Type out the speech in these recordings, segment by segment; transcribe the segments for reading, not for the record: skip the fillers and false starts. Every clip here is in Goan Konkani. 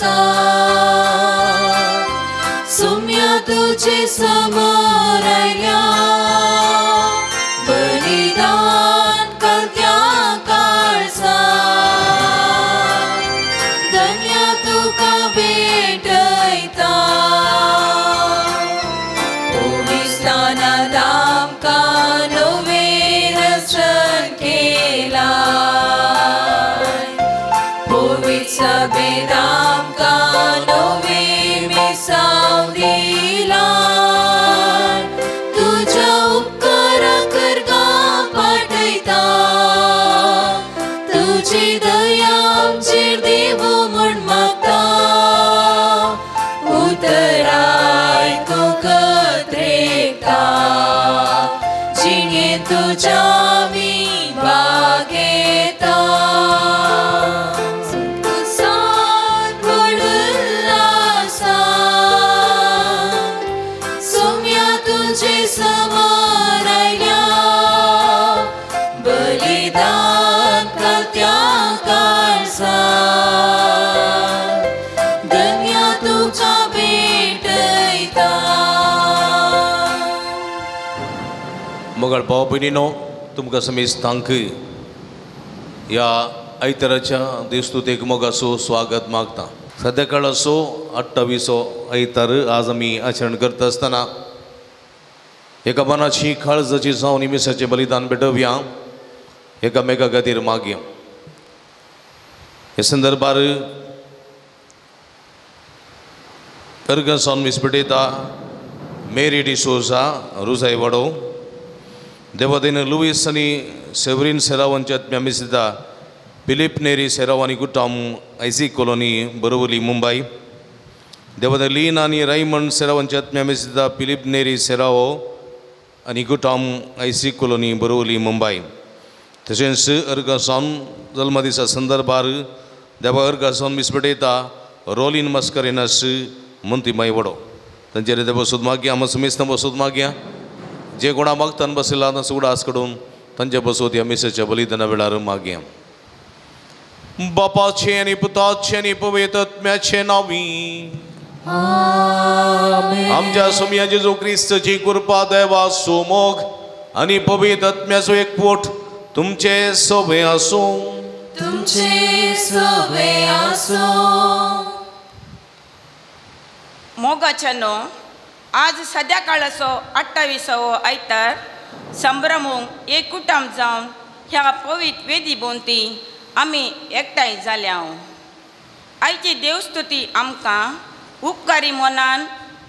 आसा सुम्या तुझे समोर आयल्या बलिदान कलत्या काळजा धन्या तुका भेटयता पवित्रस्थानांत आमकां नवें रचन केलां पवित्र सभेंत आमकां नवें मिसांव दिलां तुज्या उपकाराक अर्गां पाठयता तुजी दया आमचेर देवो म्हूण मागता उतर आयकूंक त्रेकता जिणेंत तुज्या आमी भाग घेता सान व्हड उल्हासान सोम्या तुजे समोर आयल्या बलिदान कलत्या काळजा धन्या तुका भेटयता. मगळ भाव भयणीनो तुमकां समेस्तांक ह्या आयताराच्या देवस्तुतेक मोगाचो स्वागत मागता. सद्या काळाचो 28 आयतार आज आमी आचरण करता आसतना एका मनाची काळजाची जावन मिसाचें बलिदान भेटोवया एकामेका खातीर मागया. हे संदर्भार अर्गां सावन मीस भेटयता मेरी डिसोजा रुजाय वाडो देवादेन लुईस आनी सेवरीन सेरावांच्या आत्म्या मीस दिता फिलीप नेरी सेराव आनी कुटाम आयसी कॉलोनी बरोवली मुंबय. देवादेन लीन आनी रायमंड सेरावांच्या आत्म्या मीस दिता फिलीप नेरी सेरावो आनी कुटाम आयसी कॉलोनी बरोवली मुंबय. तशेंच अर्गां सावन जल्मदिसा संदर्भार देवा अर्गां सावन मीस भेटयता रोलीन मस्करेनस मंतीमाय वडो तांचेर देवा सोद मागया आमकां समेस्तां बसोत मागया जे कोणा मागतान बसयला तांचो उडास कडून तांचे बसोत ह्या मिसाच्या बलिदाना वेळार मागया. बापाचे आनी पुताचे आनी पवित्र आत्म्याचे नांवी आमच्या सोम्या जेजू क्रिस्ताची कृपा देवाचो मोग आनी पवित्र आत्म्याचो एकवट तुमचे सवे आसूं. तुमचे सवे आसूं. मोगाच्यानो आज सद्या काळाचो 28वो आयतार संभ्रमूंक एक कुटुंब जावन ह्या पवित्र वेदी भोंवती आमी एकठांय जाल्या. आयची देवस्तुती आमकां उपकारी मनान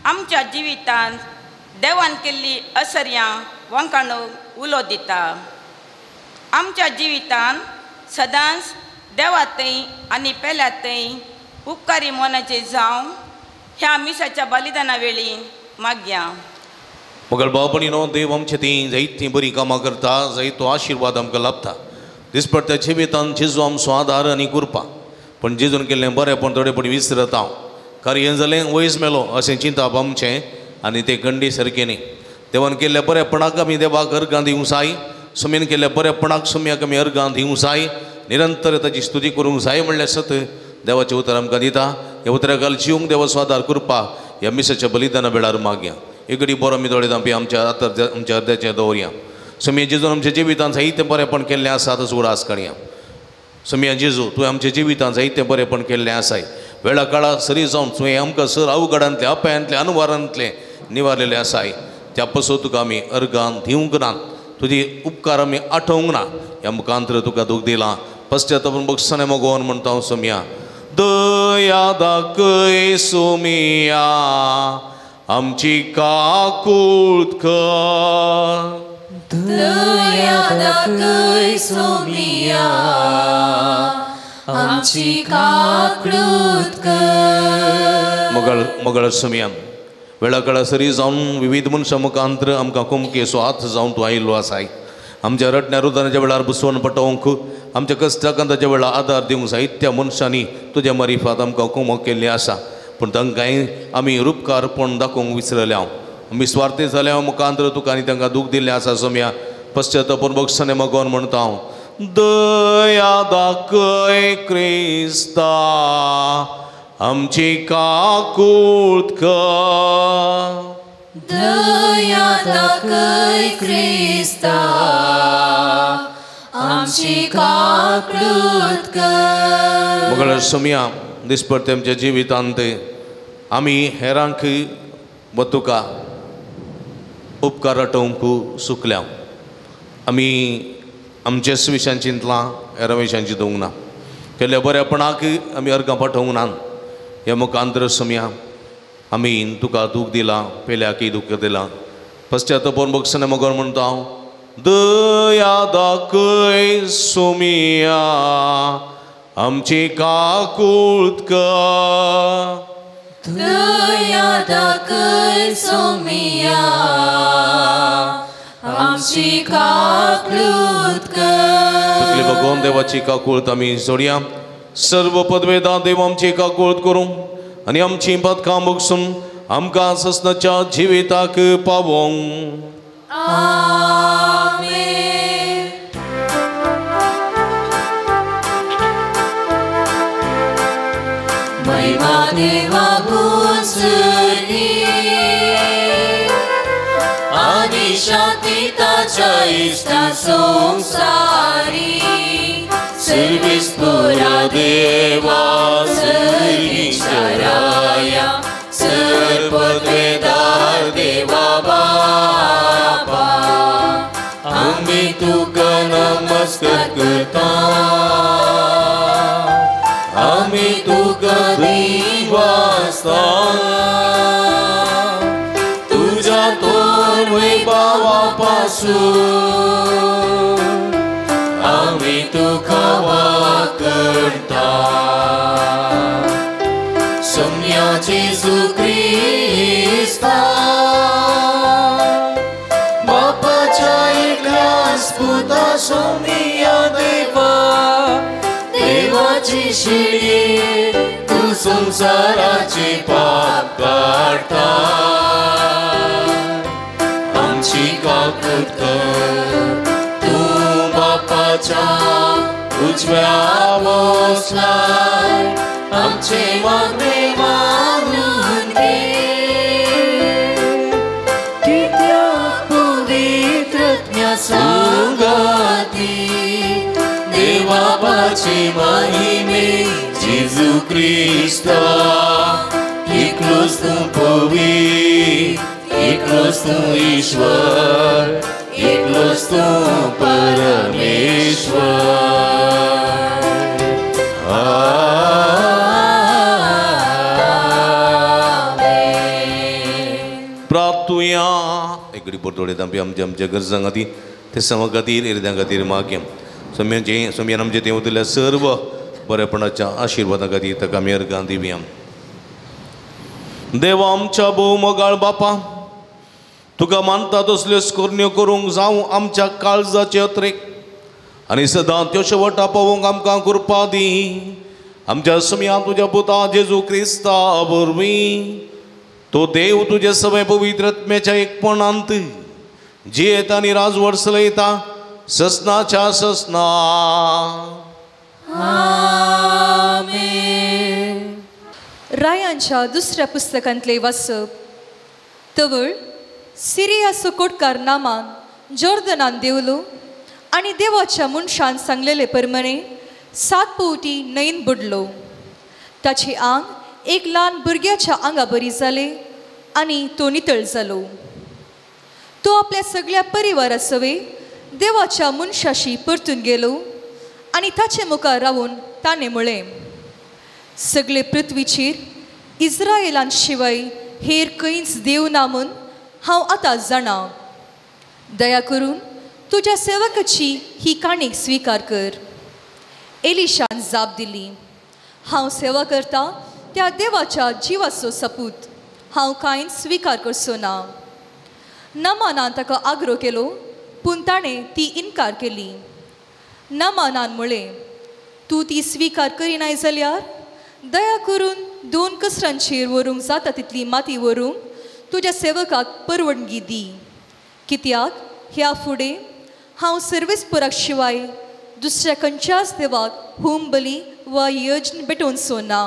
आमच्या जिवितांत देवान केल्ली असर्यां वांकाणूक उलो दिता. आमच्या जिवितांत सदांच देवा थंय आनी पेल्या थंय उपकारी मनाचे जावं ह्या मिसाच्या बलिदाना वेळी मागया. मगळ भाव भयणीनो देव आमचे ती जायतीं बरीं कामां करता जायतो आशिर्वाद आमकां लाभता. दिसपट्ट्या जिवितांत जेजू आमचो आदार आनी कृपा पूण जेजून केल्लें बरेंपण थोडेपण विसरता हांव कार्य हें जालें वयस मेलो अशें चिंताप आमचें आनी तें गंडी सारकें न्ही. देवान केल्ल्या बरेपणाक आमी देवाक अर्गां दिवंक जाय. सुमीन केल्ल्या बरेपणाक सुम्याक आमी अर्गां दिवंक जाय. निरंतर ताची स्तुती करूंक जाय म्हणल्यार सत देवाचें उतर आमकां दिता. ह्या उतरा घाल जिवंक देवाचो आदार कृपा ह्या मिसाच्या बलिदाना वेळार मागया. एकडी बरो आमी दोळे धांपया आमच्या आमच्या अर्द्याचें दवरया. सोम्या जेजून आमच्या जिवितांत जायतें बरेंपण केल्लें आसा ताचो उडास काडया. सोम्या जेजू तुवें आमच्या जिवितांत जायतें बरेंपण केल्लें आसाय वेळा काळा सरी जावन तुवें आमकां सर अवघडांतलें अपायांतलें अनुवारांतलें निवारलेलें आसाय त्या पसून तुका आमी अर्गान दिवंक ना तुजी उपकार आमी आठोवंक ना ह्या मुखांतर तुका दूख दिलां पश्चातापून बक्षाने मगोवन म्हणटा हांव सोम्या दया दाखय सोमिया आमची काकूळत कर. दया दाखय सोमिया आमची काकूळत कर. मगळ मगळ सोमिया वेळा काळा सरी जावन विविध मनशां मुखांतर आमकां कुमकेचो हात जावन तूं आयिल्लो आसाय. आमच्या रडण्या रुदनाच्या वेळार बसवण पटोवंक आमच्या कश्टाकांताच्या वेळार आदार दिवंक जायत्या मनशांनी तुज्या मारिफात आमकां कुमक केल्ली आसा पूण तांकांय आमी रुपकारपण दाखोवंक विसरले हांव आमी स्वार्थी जाल्या मुखांतर तुका आनी तांकां दूख दिल्लें आसा सोम्या पश्चातापून बक्षाने मगोवन म्हणटा हांव दया दाखय क्रिस्ता आमची काकूत कर. दया दाखय क्रिस्ता आमची काकूत कर. मगळ सोमया दिसपडते आमच्या जिवितांत आमी हेरांक व तुका उपकार आटोवंक चुकल्या. आमी आमचेच विशयान चिंतलां, हेरां विशयान चिंतूंक ना. केल्ल्या बऱ्यापणाक आमी अर्गां पाठोवंक ना. ह्या मुखांतर सोमया आमी तुका दूख दिलां, पेल्याकय दूख दिलां. पश्चातापोन बक्षणे मगर म्हणटा हांव, दया दाखय सोमया आमची काकूत कर. दया दाखय सोमया आमची काकूत कर. तकली भगवान देवाची काकूत आमी जोडया. सर्व पदवेदा देव आमची काकूत करूं आनी आमची पदकां बगसून आमकां ससनाच्या जिविताक पावोवंक. आमेन. महिमा देवा भोसली आनी शांती ताच्या इश्टा संवसारी. सर्वेस्पुरा देवा सर्वीश्वराया सर्वपदवेदार देवा बापा आमी तुका नमस्कार करता. आमी तुका दिवासता तुज्या तोर वैभवा पासून आमी तुका वाकणता. सोम्या जेजू क्रिस्ता बापाच्या एकल्याच पुता सोम्या देवा देवाची शिळये तूं संवसाराचे पाप काडटा. आमची काकूत कर तूं बापाच्या उजव्या बसलाय. आमचे मागणे मानून घे कित्याक पवित्रज्ञा सांगाती देवाबाचे महिमे जेजू क्रिस्ता. एकलोच तूं पवित्र, एकलोच तूं ईश्वर, एकलोच तूं परमेश्वर. प्राप्तुया एक घडी बोरदोडे तांपी आमच्या आमच्या गरजां खातीर ते समा खातीर एरद्यां खातीर मागया. सोम्यांचे सोम्यान आमचे देवतल्या सर्व बरेपणाच्या आशिर्वादा खातीर ताका आमी अर्गां दिवया. देवा आमच्या भोव मोगाळ बापा, तुका मानता तसल्यो करण्यो करूंक जावं आमच्या काळजाचे अत्रेक आनी सदां त्यो शेवटा पावोवंक आमकां कृपा दी. आमच्या सोम्या तुज्या पुता जेजू क्रिस्ता वरवीं तो देव तुजे सगळे पवित्र आत्म्याच्या एकपणांत जियेता आनी राजवट चलयता ससनाच्या ससना. आमेन. रायांच्या दुसऱ्या पुस्तकांतले वाचप. तवळ सिरियाचो कोटकार नामान जॉर्दनान देवलो आनी देवाच्या मनशान सांगलेले परमणे 7 पवटी न्हंयेन बुडलो. ताचे आंग एक ल्हान भुरग्याच्या आंगा बरी जाले आनी तो नितळ जालो. तो आपल्या सगळ्या परिवारा सवे देवाच्या मनशाशी परतून गेलो आनी ताचे मुखार रावून ताणें म्हळें, सगळे पृथ्वीचेर इस्रायलान शिवाय हेर खंयच देव ना म्हूण हांव आतां जाणा. दया करून तुज्या सेवकाची ही काणीक स्विकार कर. एलिशान जाप दिली, हांव सेवा करता त्या देवाच्या जिवाचो सपूत, हांव कांयच स्विकार करचो ना. नमानान ताका आग्रो केलो, पूण ताणें ती इनकार केली. नमानान म्हळें, तूं ती स्विकार करिनाय जाल्यार दया करून 2 कसरांचेर व्हरूंक जाता तितली माती व्हरूंक तुज्या सेवकाक परवणगी दी. कित्याक ह्या फुडें हांव सर्वेस्पराक शिवाय दुसऱ्या खंयच्याच देवाक होम बली वा यज्ञ भेटोवचो ना.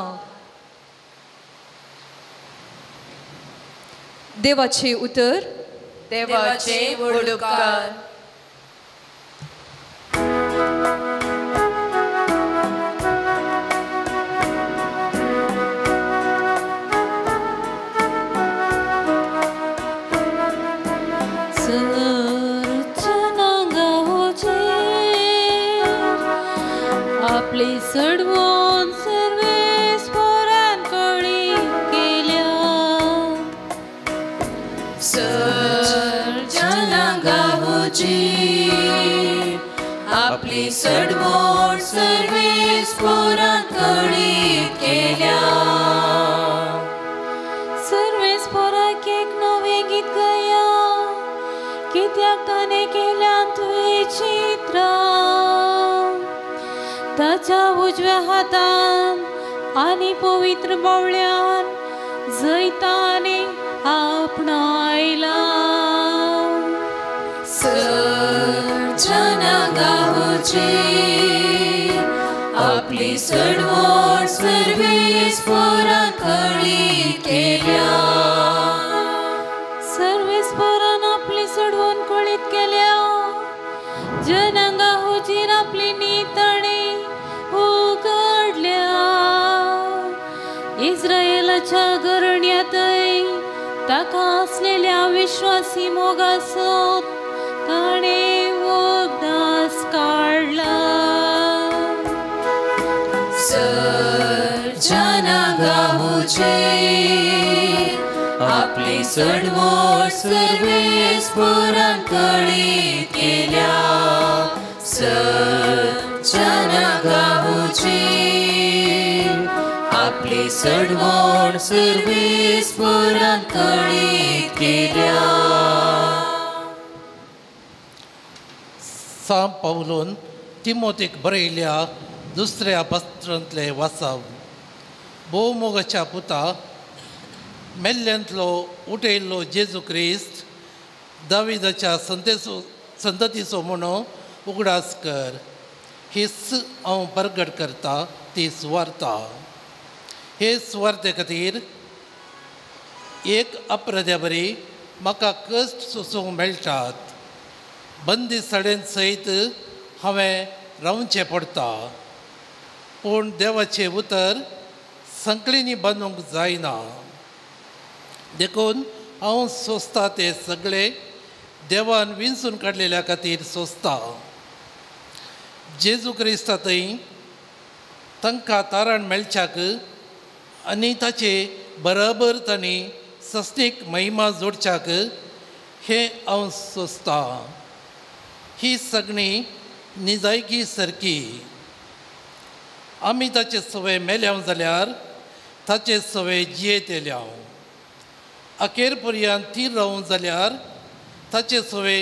देवाचे उतर. देवाचे व्हड उपकार. आपली सडवून सर्वेस्परान कळीत केल्या. सर्जनांगावची आपली सडवण सर्वेस्परान कळीत केल्या. सर्वेस्पराक एक नवें गीत गाया, कित्याक ताणें केल्यां तुवें चित्रां. ताच्या उजव्या हातान आनी पवित्र बावळ्यान जैताने आपणायला. सर्जनांगावची आपली सडवण सर्वेस्परान कळीत केल्या. सर्वेस्परान आपली सडवण कळीत केल्या. जनांगा हुजीर आपली नीतणी उगडल्या. इस्रायलाच्या घरण्यातय ताका आसलेल्या विश्वासी मोगासो ताणें उगडास काडला. सर्जनांगावची आपली सडवण सर्वेस्परान कळीत केल्या. सर्जनांगावची आपली सडवण सर्वेस्परान कळीत केल्या. सांत पावलून तिमोतीक बरयल्या दुसऱ्या पत्रांतले वाचाव. भोव मोगाच्या पुता, मेल्ल्यांतलो उठयल्लो जेजू क्रिस्त दाविदाच्या संततीचो म्हणून उगडास कर. हीच हांव परगट करता ती सुवार्ता. हे सुवार्ते खातीर एक अपराध्या बरी म्हाका कश्ट सोसूंक मेळटात. बंदी सडेन सयत हांवें रावचें पडटा, पूण देवाचें उतर संकळींनी बांदूंक जायना. देखून हांव सोंसता ते सगळे देवान विंचून काडलेल्या खातीर सोंसता. जेजू क्रिस्ता थंय तांकां तारण मेळच्याक आनी ताचे बराबर तांणी सस्नीक महिमा जोडच्याक हें हांव सोंसता. ही सगळी निजायकी सारकी. आमी ताचे सवय मेल्याव जाल्यार ताचे सवय जियेतल्याव. अखेर पर्यंत थीर रावूं जाल्यार ताचे सवय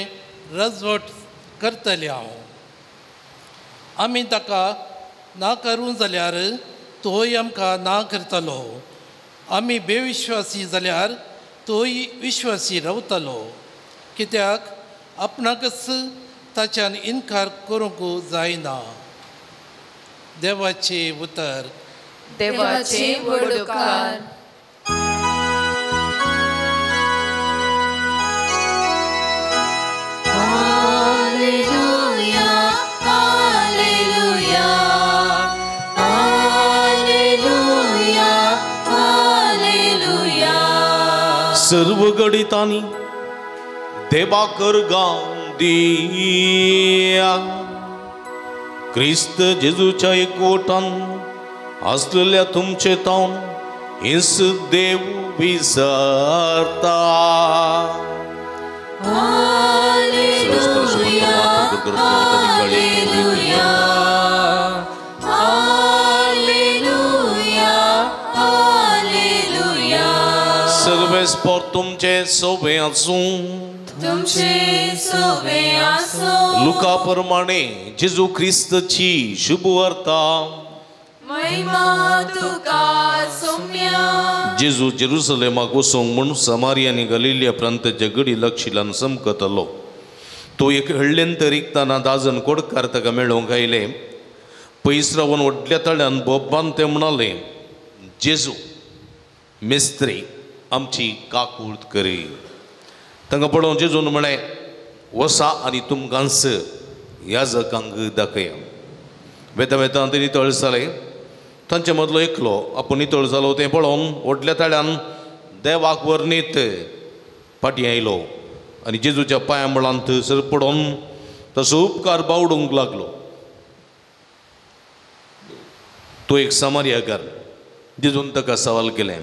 रजवट करतल्याव. आमी ताका ना करूं जाल्यार तोय आमकां ना करतलो. आमी बेविश्वासी जाल्यार तोय विश्वासी रावतलो, कित्याक आपणाकच ताच्यान इनकार करूंक जायना. देवाचें उतर. देवाचे व्हड उपकार. Hallelujah, hallelujah, hallelujah, hallelujah. सर्व गणितांनी देवाकर गांव दिया. क्रिस्त जेजूच्या एकवटान आसलेल्या तुमचे तावन हेच देव विसरता. Hallelujah, hallelujah, hallelujah, hallelujah. सर्वेस्पर तुमचे सोबे आसूं. तुमचे सोबे आसूं. लुका प्रमाणे जेजू क्रिस्तची शुभवार्ता. महिमा तुका सोम्या. जेजू जेरुसलेमाक वचूंक म्हूण समारिया आनी गलिलिया प्रांताच्या गडी लक्षिलान समकतलो. तो एक हळ्ळेन तर रिकताना दाजन कोडकार ताका मेळोवंक आयले. पयस रावन व्हडल्या तळ्यान बोब्बान ते म्हणाले, जेजू मिस्त्री आमची काकूळत करी. तांकां पळोवन जेजून म्हळें, वसा आनी तुमकांच याजकांक दाखया. वेता वेता ते नितळ जाले. तांचे मदलो एकलो आपूण नितळ जालो तें पळोवन व्हडल्या ताळ्यान देवाक वर्णीत फाटीं आयलो आनी जेजूच्या पांया मुळांत सर पडोवन तसो उपकार बावडूंक लागलो. तो एक सामार्याकार. जेजून ताका सवाल केलें,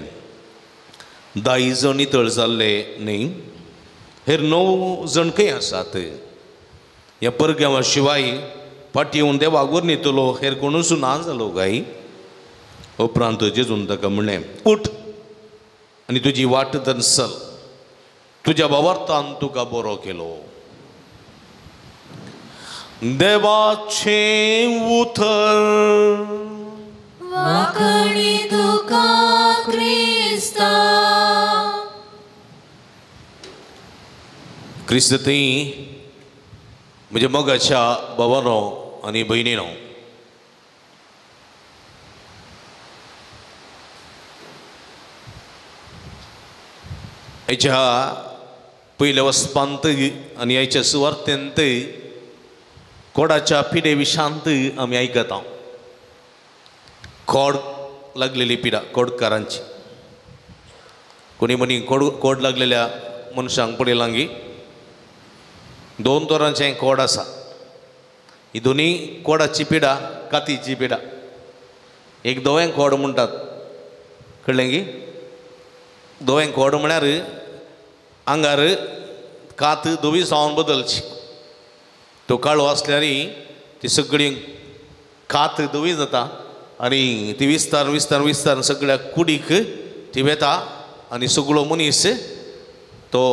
10 जण नितळ जाल्ले न्ही, हेर 9 जण खंय आसात? ह्या परगांवा शिवाय फाटीं येवन देवाक वर्णितलो हेर कोणूच ना जालो काय? उपरांत जेजून ताका म्हणलें, उठ आनी तुजी वाट दनसल, तुज्या भावार्थान तुका बरो केलो. देवाचें उतर. वाखणी तुका क्रिस्ता. क्रिस्त थंय म्हज्या मोगाच्या भावानो आनी भयणीनो, आयच्या पयल्या वसपांत आनी आयच्या सुवार्थेंत कोडाच्या पिडे विशांत आमी आयकता. कोड लागलेली पिडा कोडकारांची. कोणी म्हणी कोड लागलेल्या मनशांक पळयलांगी 2 तरांचें कोड आसा. ही दोनी कोडाची पिडा कातीची पिडा. एक धवें कोड म्हणटात, कळ्ळें की? धवें कोड म्हळ्यार आंगार कात धवी जावन बदलची. तो काळो आसल्यार ती सगळी कात धवी जाता आनी ती विस्तार विस्तार विस्तार सगळ्या कुडीक ती वेता आनी सगळो मनीस तो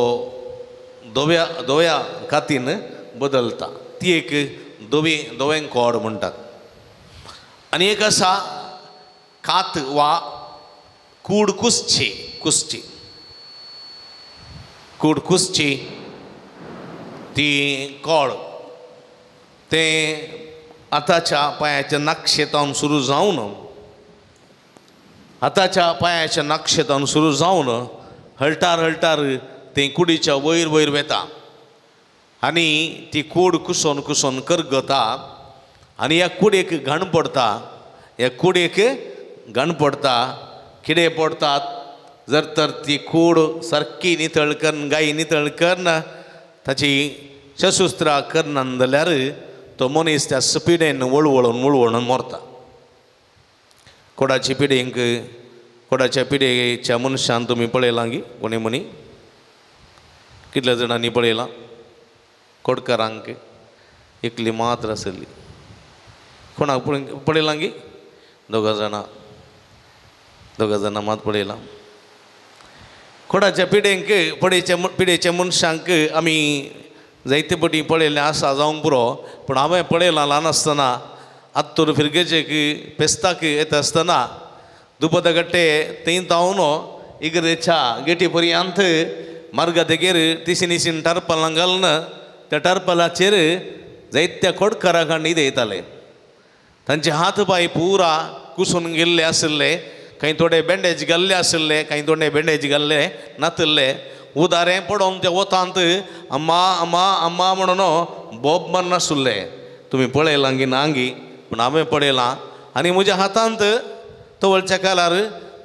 धव्या धव्या कातीन बदलता. ती एक धवी धवें कोड म्हणटात. आनी एक आसा कात वा कूड कुसची, कुसची कूड कुसची ती कोड तें हाताच्या पांयाच्या नक्षेतावन सुरू जावन, हाताच्या पांयाच्या नक्षेतावन सुरू जावन हळटार हळटार तें कुडीच्या वयर वयर वेता आनी ती कूड कुसोन कुसोन करगता आनी ह्या कुडीक घाण पडटा, ह्या कुडीक घाण पडटा, किडे पडटात. जर तर ती कूड सारकी नितळ करून गायी नितळ करून ताची शसुस्त्रां करना जाल्यार तो मनीस त्या पिडेन वळवळून वळवळून मरता. कोडाची पिडेंक कोडाच्या पिडेच्या मनशान तुमी पळयलां गी कोणी म्हणी कितल्या जाणांनी पळयलां? कोडकारांक एकली मात्र आसली. कोणाक पळयलां गी? दोगां जाणां, दोगां जाणां मात पळयलां. कोडाच्या पिडेंक पडेच्या पिडेच्या मनशांक आमी जायते पटी पळयल्लें आसा जावंक पुरो, पूण हांवें पळयलां ल्हान आसतना आत्तूर फिरगेचेक पेस्ताक येता आसतना दुपदा गट्टे थंय तावन इगर्जेच्या गेटी पर्यंत मार्गा देगेर तिशीन तिशीन टारपालां घालून त्या टारपालाचेर जायत्या कोडकारां न्हीद येताले. तांचे हात पांय पुरा कुसून गेल्ले आशिल्ले, कांय थोडे बँडेज घाल्ले आशिल्ले, कांय थोडे बँडेज घाल्ले नातिल्ले. उदारें पडोवन त्या वतांत अम्मा अम्मा अम्मा म्हणून बोब मारनासुल्ले. तुमी पळयलां गी ना गी, पूण हांवें पळयलां. आनी म्हज्या हातांत तवळच्या कालार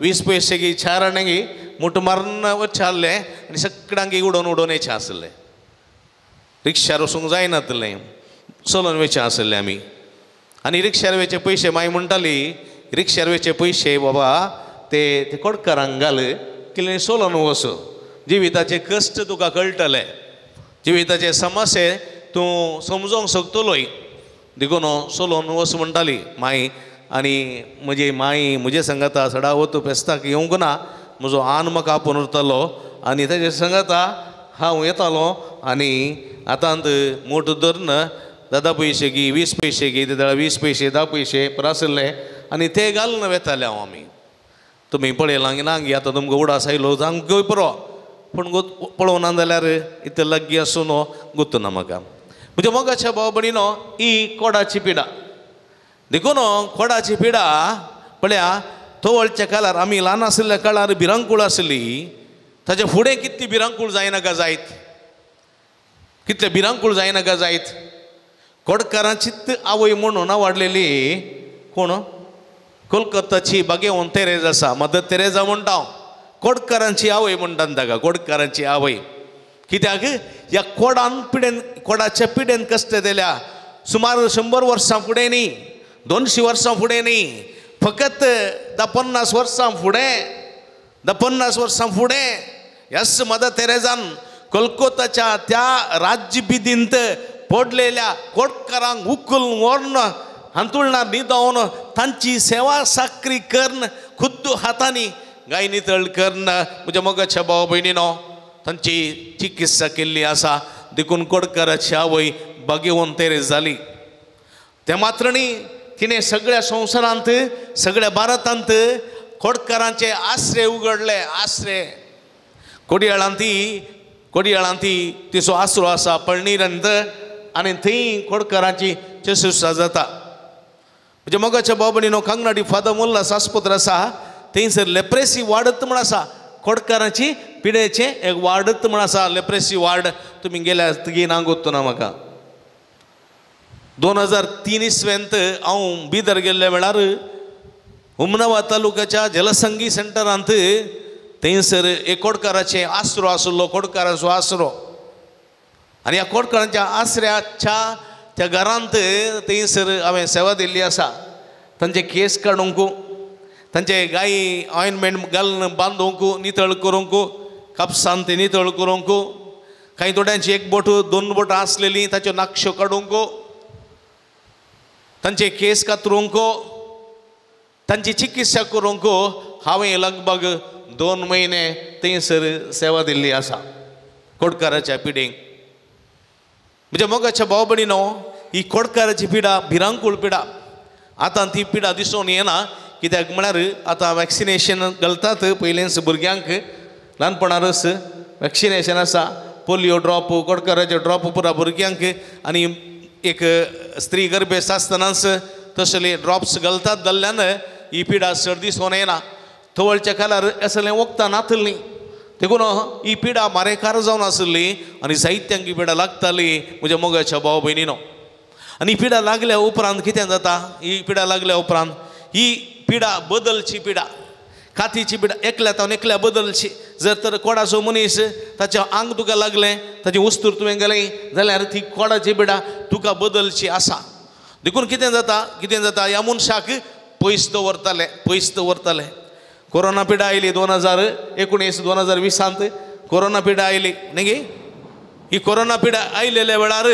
20 पयशे गी 4 आणे गी मुठ मारून वचचें आसलें आनी सगळ्यांक उडोवन उडोवन येचें आसलें. रिक्षार वचूंक जायनातलें, चलोवन वयचें आसलें आमी. आनी रिक्षार वयचे पयशे माई म्हणटाली, रिक्षार वयचे पयशे बाबा ते ते कोडकारांक घाल कितें चलोवन वच, जिविताचे कश्ट तुका कळटले, जिविताचे समस्ये तूं समजोंक शकतलोय, देखून चलोवन वच म्हणटाली माई. आनी म्हजी माई म्हजे सांगाता सदावत फेस्ताक येवंक ना, म्हजो आन म्हाका आपोवन उरतालो आनी ताजे सांगाता हांव येतालो आनी हातांत मोट धरून 10 पयशे गी 20 पयशे गी ते 20 पयशे 10 पयशे आशिल्ले आनी ते घालून वेताले हांव आमी. तुमी पळयलां ना गी आतां तुमकां उडास आयलो सामको पुरो, पूण पळोवना जाल्यार इतले लागीं आसून गोत्तू ना म्हाका. म्हज्या मोगाच्या भाव भयणीनो, ही कोडाची पिडा. देखून कोडाची पिडा पळया तवळच्या काळार आमी ल्हान आशिल्ल्या काळार भिरांकूळ आसली. ताच्या फुडें कितली भिरांकूळ जायनाका जायत, कितले भिरांकूळ जायनाका जायत. कोडकारांचीच आवय म्हणून वाडलेली कोण कोलकाताची बागेवन तेरेज आसा, मदर तेरेजा म्हणटा हांव, कोडकारांची आवय म्हणटा ताका, कोडकारांची आवय. कित्याक ह्या कोडान पिडेन, कोडाच्या पिडेन कश्ट दिल्या सुमार 100 वर्सां फुडें न्ही, 200 वर्सां फुडें न्ही, फकत 10-50 वर्सां फुडें, 10-50 वर्सां फुडें यस मदर तेरेजान कोलकोताच्या त्या राज्यबिदींत पडलेल्या कोटकारांक उखलून व्हरून हांतुळणार न्हिदोवन तांची सेवा साकरी करून खुद्द हातांनी गाय नितळ करून म्हज्या मोगाच्या भाव भयणीनो तांची चिकित्सा केल्ली आसा. देखून कोडकाराची आवय बागेवन तेरेज जाली. ते मात्र न्ही, तिणें सगळ्या संवसारांत, सगळ्या भारतांत कोडकारांचे आश्रे उगडले. आश्रे कोडयाळांत, कोडयाळांत तिचो आसरो आसा पळणीरंत, आनी थंय कोडकारांची चेसुसा जाता. म्हज्या मोगाच्या भाव भयणीनो, कांगनाडी फादर मुल्लास आस्पत्र आसा थंयसर लेप्रेसी वाडत म्हण आसा, कोडकारांची पिडेचें एक वार्डत म्हण आसा, लेप्रेसी वार्ड. तुमी गेल्यार तुगे नांगोत ना म्हाका. 2003 इसवेंत हांव बिदर गेल्ल्या वेळार हुमनाबाद तालुक्याच्या जलसंगी सेंटरांत थंयसर एक कोडकाराचें आसरो आसलो, कोडकाराचो आसरो. आनी ह्या कोडकारांच्या आसऱ्याच्या त्या घरांत थंयसर हांवें सेवा दिल्ली आसा. तांचे केस काडूंक, तांचे गायी ऑयनमेंट घालून बांदूंक, नितळ करूंक, कापसान ते नितळ करूंक, कांय थोड्यांची एक बोट 2 बोटां आसलेलीं ताच्यो नाकश्यो काडूंक, तांचे केस कातरूंक, तांची चिकित्सा करूंक हांवें लगभग 2 म्हयने थंयसर सेवा दिल्ली आसा कोडकाराच्या पिडेंक. म्हज्या मोगाच्या भाव भयणीनो, ही कोडकाराची पिडा भिरांकूळ पिडा. आतां ती पिडा दिसून येना, कित्याक म्हळ्यार आतां वॅक्सिनेशन घालतात पयलेंच भुरग्यांक ल्हानपणारच वॅक्सिनेशन आसा, पोलियो ड्रॉप, कोडकाराचे ड्रॉप पुरा भुरग्यांक, आनी एक स्त्री गर्भेस्त आसतनाच तसले ड्रॉप्स घालतात, जाल्ल्यान ही पिडा चड दिसून येना. तवळच्या काळार असलें वखदां नातलीं, देखून ही पिडा मारेकार जावन आसली आनी जायत्यांक ही पिडा लागताली म्हज्या मोगाच्या भाव भयणीनो. आनी ही पिडा लागल्या उपरांत कितें जाता, ही पिडा लागल्या उपरांत ही पिडा बदलची पिडा, कातीची पिडा एकल्या तावन एकल्या बदलची. जर तर कोडाचो मनीस ताचें आंग तुका लागलें, ताची वस्तूर तुवें गेलें जाल्यार ती कोडाची पिडा तुका बदलची आसा. देखून कितें जाता, कितें जाता, ह्या मनशाक पयस दवरताले, पयस दवरताले. कोरोना पिडा आयली 2019 2020 कोरोना पिडा आयली न्ही गे. ही कोरोना पिडा आयलेल्या वेळार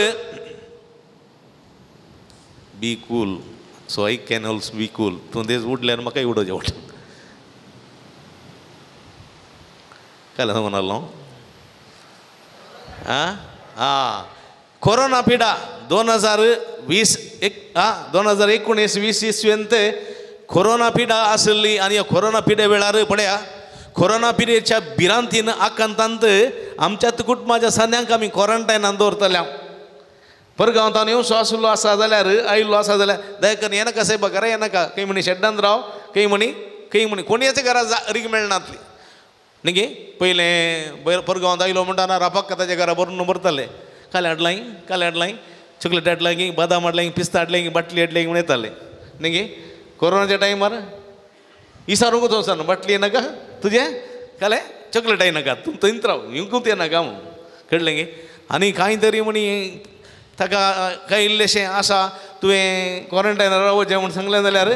be cool, so I can also be cool. तूं तेच उडल्यार म्हाका उडोवचें पडटा. काय सांगून आसलो आं आं कोरोना पिडा 2020 2019-20 इसवेंत कोरोना पिडा आसली. आनी ह्या कोरोना पिडे वेळार पळया, कोरोना पिडेच्या भिरांतीन आकांतांत आमच्यात कुटुंबाच्या सान्यांक आमी क्वॉरंटायनान दवरतले. परगांवांत येवचो आसलो आसा जाल्यार, आयिल्लो आसा जाल्यार दयाकरून येनाका सायबा, घरा येनाका, खंय म्हणी शेड्डान राव, खंय म्हणी खंय म्हणी कोणयाच्या घरा रीग मेळनातली न्ही गे. पयलें परगांवांत आयलो म्हणटा ना रापाक ताच्या घरा भरून भरताले, काल हाडलाय, काल हाडलाय, चॉकलेट हाडलाय, बदाम हाडलाय, पिस्ता हाडलाय, बाटली हाडलाय म्हण येताले न्ही गे. कोरोनाच्या टायमार इसारूंक वचना, बाटली येनाका तुजें, काले चॉकलेट येनाका, तूं थंयच राव, येवंकूच येनाका म्हूण कळ्ळें गे. आनी कांय तरी म्हणी ताका कांय इल्लेशें आसा तुवें क्वॉरंटायनार रावचें म्हूण सांगलें जाल्यार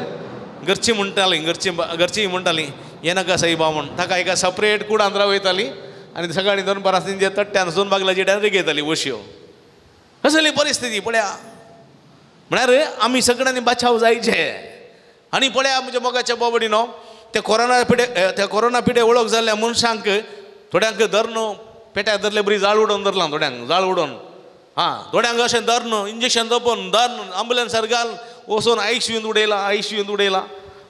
घरचीं म्हणटालीं, घरचीं घरचीं म्हणटालीं येनाका सायबा म्हूण. ताका एका सपरेट कुडांत रावयतालीं आनी सकाळीं दनपारां तेंच्या तट्ट्यान सोन बागलाची डायरेक्ट घेताली वश्यो. असली परिस्थिती पळया. म्हळ्यार आमी सगळ्यांनी बाचाव जायचे. आनी पळया म्हज्या मोगाच्या बाबडीनो, त्या कोरोना पिडे, त्या कोरोना पिडे वळख जाल्ल्या मनशांक थोड्यांक धरून पेट्याक धरले बरी जाळ उडोवन धरलां, थोड्यांक जाळ उडोवन, हां थोड्यांक अशें धरून इंजेक्शन दोपून धरून आंबुलन्सार घाल वचून आयसीयूंत उडयला, आयसीयूंत उडयला.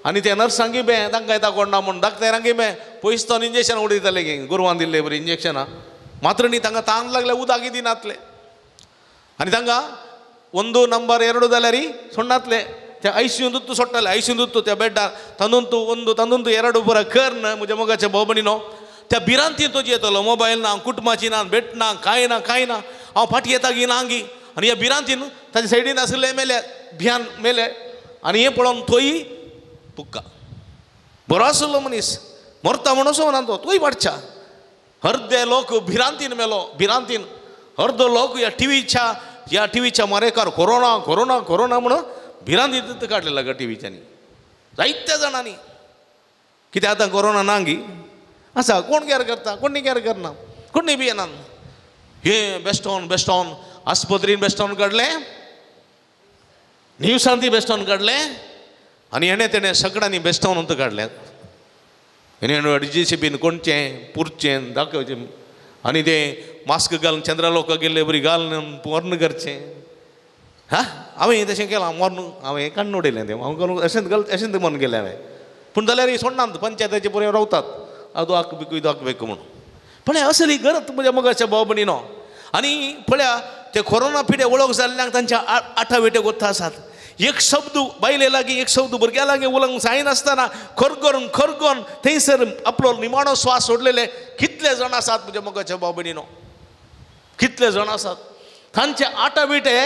आनी ते नर्सांकी बे तांकां येता कोण ना म्हूण, डाक्टरांकी बे पयस तो इंजेक्शन उडयताले गे, गोरवान दिल्ले बरी इंजेक्शनां. मात्र न्ही तांकां तान लागले उदक दिनातले आनी तांकां 1 नंबर 2 जाल्यार सोडनातले. त्या आयसीयूंत सोडटाले, आयसीयूंत त्या बेडार तांदून 1 तांदून 2 पुरा करून म्हज्या मोगाच्या भाव भयणीनो त्या भिरांतीन तो जियेतलो. मोबायल ना, कुटुंबाची ना, भेट ना, कांय ना, कांय ना, हांव फाटी येता गी ना गी. आनी ह्या भिरांतीन ताच्या सायडीन आशिल्ले मेले, भियान मेले. आनी हें पळोवन तोय पुक्का बरो आशिल्लो मनीस मरता म्हणून असो ना तो, तोय वाडच्या. अर्दे लोक भिरांतीन मेलो, भिरांतीन अर्दो लोक ह्या टिवीच्या मारेकार कोरोना कोरोना कोरोना म्हणून भिरांतीन काडलेला गा टिवीच्यांनी जायत्या जाणांनी. कित्याक आतां कोरोना ना गी आसा, कोण कॅर करता, कोण कॅर करना, कोण बी येना. हे बेस्टॉन बेस्टॉन आस्पत्रीन बेस्टॉन काडलें, न्यूसांती बेस्टॉन काडलें, आनी हेणें तेणें सगळ्यांनी बेस्टॉन काडलें. हेणें जे सी बीन कोणचें पुरचें दाखोवचें आनी तें मास्क घालून चंद्रालोका गेल्ले बरी घालून मर्ण करचें. हा, हांवें तशें केलां, मर्ण हांवें काडून उडयलें तें, हांव घालून अशेंच घाल अशेंच मर्ण गेलें हांवें. पूण जाल्यार सोडनात, पंचायतीचे बरें रावतात, ಅದು ಹಾಕಬೇಕು ಇದು ಹಾಕಬೇಕು म्हणून. पण असली गरज म्हज्या मोगाच्या भाव भयणीनो. आनी पळया ते कोरोना पिढे वळख जाल्ल्यांक तांच्या आठा वेटे गोत्ता आसात. एक शब्द बायले लागीं, एक शब्द भुरग्या लागीं उलोवंक जायनासतना खरगोन खरगोन थंयसर आपलो निमाणो श्वास सोडलेले कितले जाण आसात म्हज्या मोगाच्या भाव भयणीनो, कितले जाण आसात. तांचे आठा विटे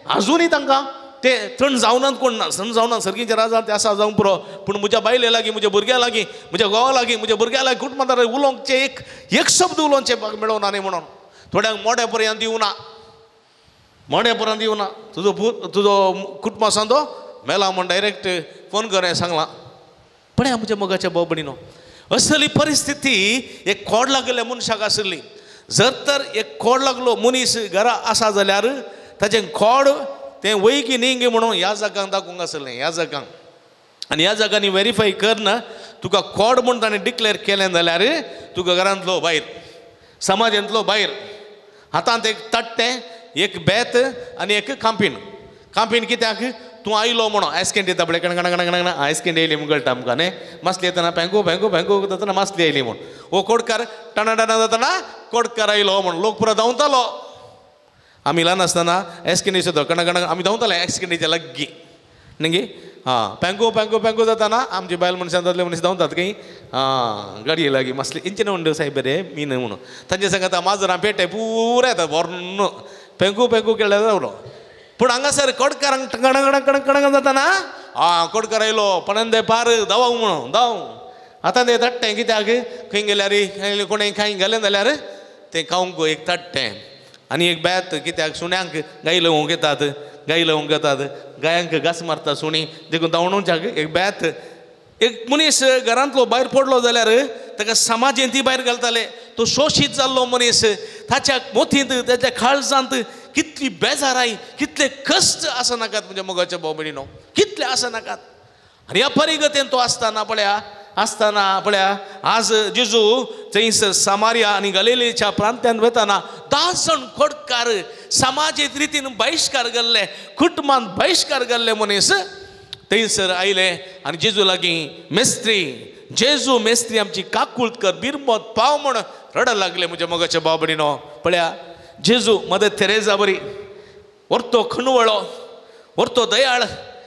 आजुनूय तांकां ते थंड जावनात, कोण ना थंड जावनात, सर्गीच्या राजान ते आसा जावंक पुरो. पूण म्हज्या बायले लागीं, म्हज्या भुरग्यां लागीं, म्हज्या घोवा लागीं, म्हज्या भुरग्यां लागीं कुटुंबांत उलोवंकचें एक एक शब्द उलोवचें मेळोवना न्ही म्हणून थोड्यांक मोड्या पर्यंत दिवना, मोड्या पर्यंत दिवना. तुजो तुजो कुटुंब आसा तो मेला म्हूण डायरेक्ट फोन कर सांगलां. पळया म्हज्या मोगाच्या भाव भयणीनो, असली परिस्थिती एक कोड लागलेल्या मनशाक आशिल्ली. जर तर एक कोड लागलो मनीस घरा आसा जाल्यार ताचें कोड तें वय की न्ही गे म्हणून ह्या जागांक दाखोवंक आसलें, ह्या जागांक. आनी ह्या जागांनी वेरीफाय करना तुका कोड म्हूण ताणें डिक्लेर केलें जाल्यार तुका घरांतलो भायर, समाजांतलो भायर. हातांत एक तट्टें, एक बेत आनी एक कांपीण. कांपीण कित्याक तूं आयलो म्हणून आयस्केंड येता पळय, कण कण कण कण आयस्केंड येयली म्हूण कळटा आमकां न्ही. मासली येतना पँगो पँगो पँगो जातना मासली येयली म्हूण. हो कोडकार टणा टणा जातना कोडकार आयलो म्हूण लोक पुरो धांवतालो. आमी ल्हान आसतना आयस्केंडी सुद्दां कण कण आमी धांवताले आयस्केंडीच्या लागीं न्ही. आं पँगो पँगो पँगो जातना आमची बायल मनशां दादले मनीस धांवतात खंय, आं गाडये लागीं मासली इंचे म्हणटा सायब रे मीन म्हणून तांचे सांगता माजरां पेटे पुराय येता व्हरून पेंकू पेंकू केल्यार जावलो. पूण हांगासर कोडकारांक कण कण कण कण जातना आं कोडकार आयलो पणंदे पार धांव म्हणून धांव. आतां तें तट्टें कित्याक खंय गेल्यार कोणें कांय घालें जाल्यार तें खावंक एक तट्टें आनी एक बेत कित्याक सुण्यांक गाय लवंक येतात, गाय लवंक येतात, गायांक घास मारता सुणी, देखून धांवणोवच्याक एक बेत. एक मनीस घरांतलो भायर पडलो जाल्यार ताका समाजेंत भायर घालताले. तो शोशीत जाल्लो मनीस, ताच्या मोतींत ताच्या काळजांत कितली बेजाराय, कितले कश्ट आसा नाकात म्हज्या मोगाच्या भाव भयणीनो, कितले आसा नाकात. आनी ह्या परिगतेन तो आसतना पळया, आसतना पळया आज जेजू थंयसर सामारिया आनी गलिलेच्या प्रांत्यांत वतना 10 जाण खोडकार समाजीक रितीन बहिश्कार केल्ले, कुटुंबान बहिश्कार केल्ले मनीस थंयसर आयले आनी जेजू लागीं मेस्त्री, जेजू मेस्त्री आमची काकूळत कर, बिरमत पाव म्हूण रडत लागले म्हज्या मोगाच्या भाव भयणीनो. पळया जेजू मदर तेरेजा बरी व्हरतो खणवळो, व्हरतो दयाळ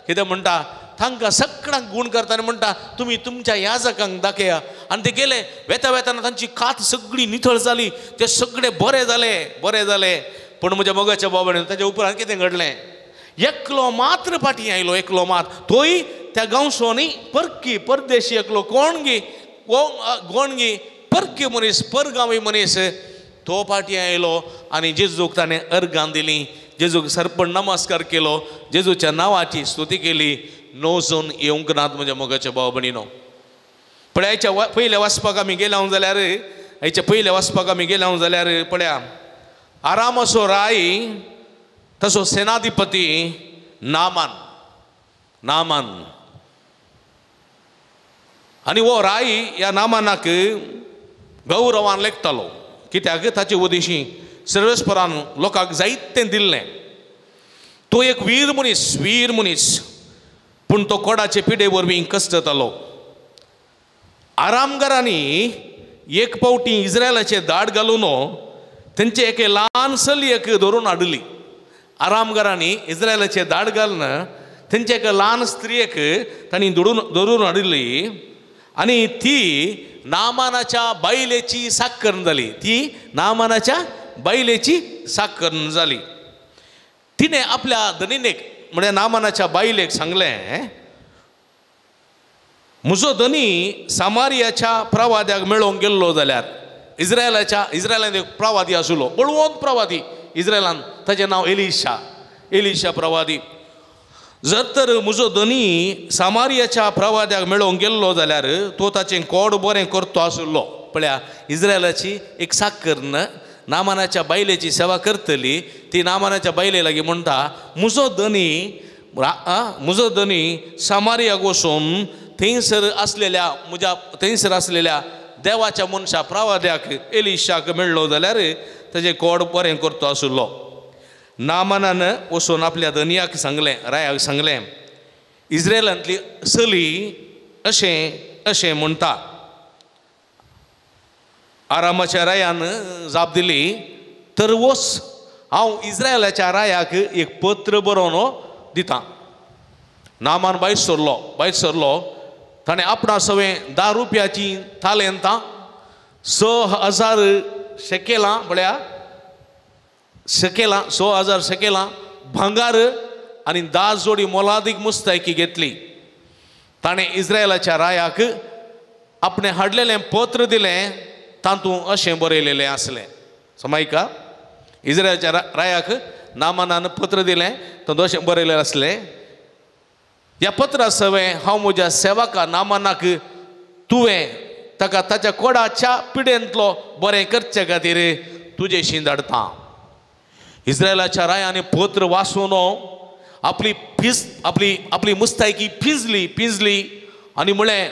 कितें म्हणटा तांकां सगळ्यांक गूण करता आनी म्हणटा तुमी तुमच्या याजकांक दाखया. आनी ते गेले, वेता वेताना तांची कात सगळी नितळ जाली, ते सगळे बरे जाले, बरे जाले. पूण म्हज्या मोगाच्या भाव भयणीनो ताच्या उपरांत कितें घडलें, एकलो मात्र फाटीं आयलो, एकलो मात, तोय त्या गांवचो न्ही, परकी परदेशी एकलो, कोण गी कोण गी परकी मनीस, परगांवी मनीस, तो फाटीं आयलो आनी जेजूक ताणें अर्गां दिलीं, जेजूक सर्पण नमस्कार केलो, जेजूच्या नांवाची स्तुती केली. नोजून येवंक नात म्हज्या मोगाच्या भाव भयणीनो. पळया आयच्या पयल्या वाचपाक आमी गेल्या जाल्यार, आयच्या पयल्या वाचपाक आमी गेल्या जाल्यार पळया आरामाचो राय तसो सेनाधिपती नामान, नामान. आनी हो राय ह्या नामानाक गौरवान लेखतालो, कित्याक ताचे उदेशी सर्वेस्परान लोकांक जायतें दिल्लें. तो एक वीर मनीस, वीर मनीस, पूण तो कोडाचे पिडे वरवीं कश्ट जातालो. आरामगारांनी एक फावटी इस्रायलाचे दाड घालून तेंचे एके ल्हान चलयेक धरून हाडली. आरामगारांनी इस्रायलाचे दाड घालून तेंचे एका ल्हान स्त्रियेक तांणी धरून हाडिल्ली आनी ती नामानाच्या बायलेची साक्करण जाली. ती नामानाच्या बायलेची साक्करण जाली. तिणें आपल्या धनिनेक म्हळ्यार नामानाच्या बायलेक सांगलें, म्हजो धनी सामारियाच्या प्रवाद्याक मेळोवंक गेल्लो जाल्यार, इस्रायलाच्या इस्रायलान एक प्रवादी आशिल्लो, बळवंत प्रवादी इस्रायलान, ताचें नांव एलिशा, एलिशा प्रवादी. जर तर म्हजो धनी सामारियाच्या प्रवाद्याक मेळोवंक गेल्लो जाल्यार तो ताचें कोड बरें करतो आशिल्लो. पळया, इस्रायलाची एक साक्करण नामानाच्या बायलेची सेवा करतली. ती नामानाच्या बायले लागीं म्हणटा, म्हजो धनी म्हजो धनी सामारियाक वचून थंयसर आसलेल्या म्हज्या थंयसर आसलेल्या देवाच्या मनशा प्रवाद्याक एलिशाक मेळ्ळो जाल्यार ताजें कोड बरें करतो आशिल्लो. नामानान वचून आपल्या धनयाक सांगलें, रायाक सांगलें, इस्रायलांतली चली अशें अशें म्हणटा. आरामाच्या रायान जाप दिली, तर वच, हांव इस्रायलाच्या रायाक एक पत्र बरोवन दितां. नामान भायर सरलो, भायर सरलो. ताणें आपणा सवें 10 रुपयाची तालेंतां, 6000 शेकेलां, म्हळ्यार शेकेलां, 6000 शेकेलां भांगार आनी 10 जोडी मोलादीक मुस्तायकी घेतली. ताणें इस्रायलाच्या रायाक आपणें हाडलेलें पत्र दिलें, तातूंत अशें बरयलेलें आसलें. समायका, इस्रायलाच्या रायाक नामानान पत्र दिलें, तातूंत अशें बरयलेलें आसलें, ह्या पत्रा सवें हांव म्हज्या सेवका नामानाक तुवें ताका ताच्या कोडाच्या पिडेंतलो बरें करचे खातीर तुजेशी धाडटा. इस्रायलाच्या रायान पत्र वाचून आपली फिज आपली आपली मुस्तायकी पिंजली पिंजली आनी म्हळें,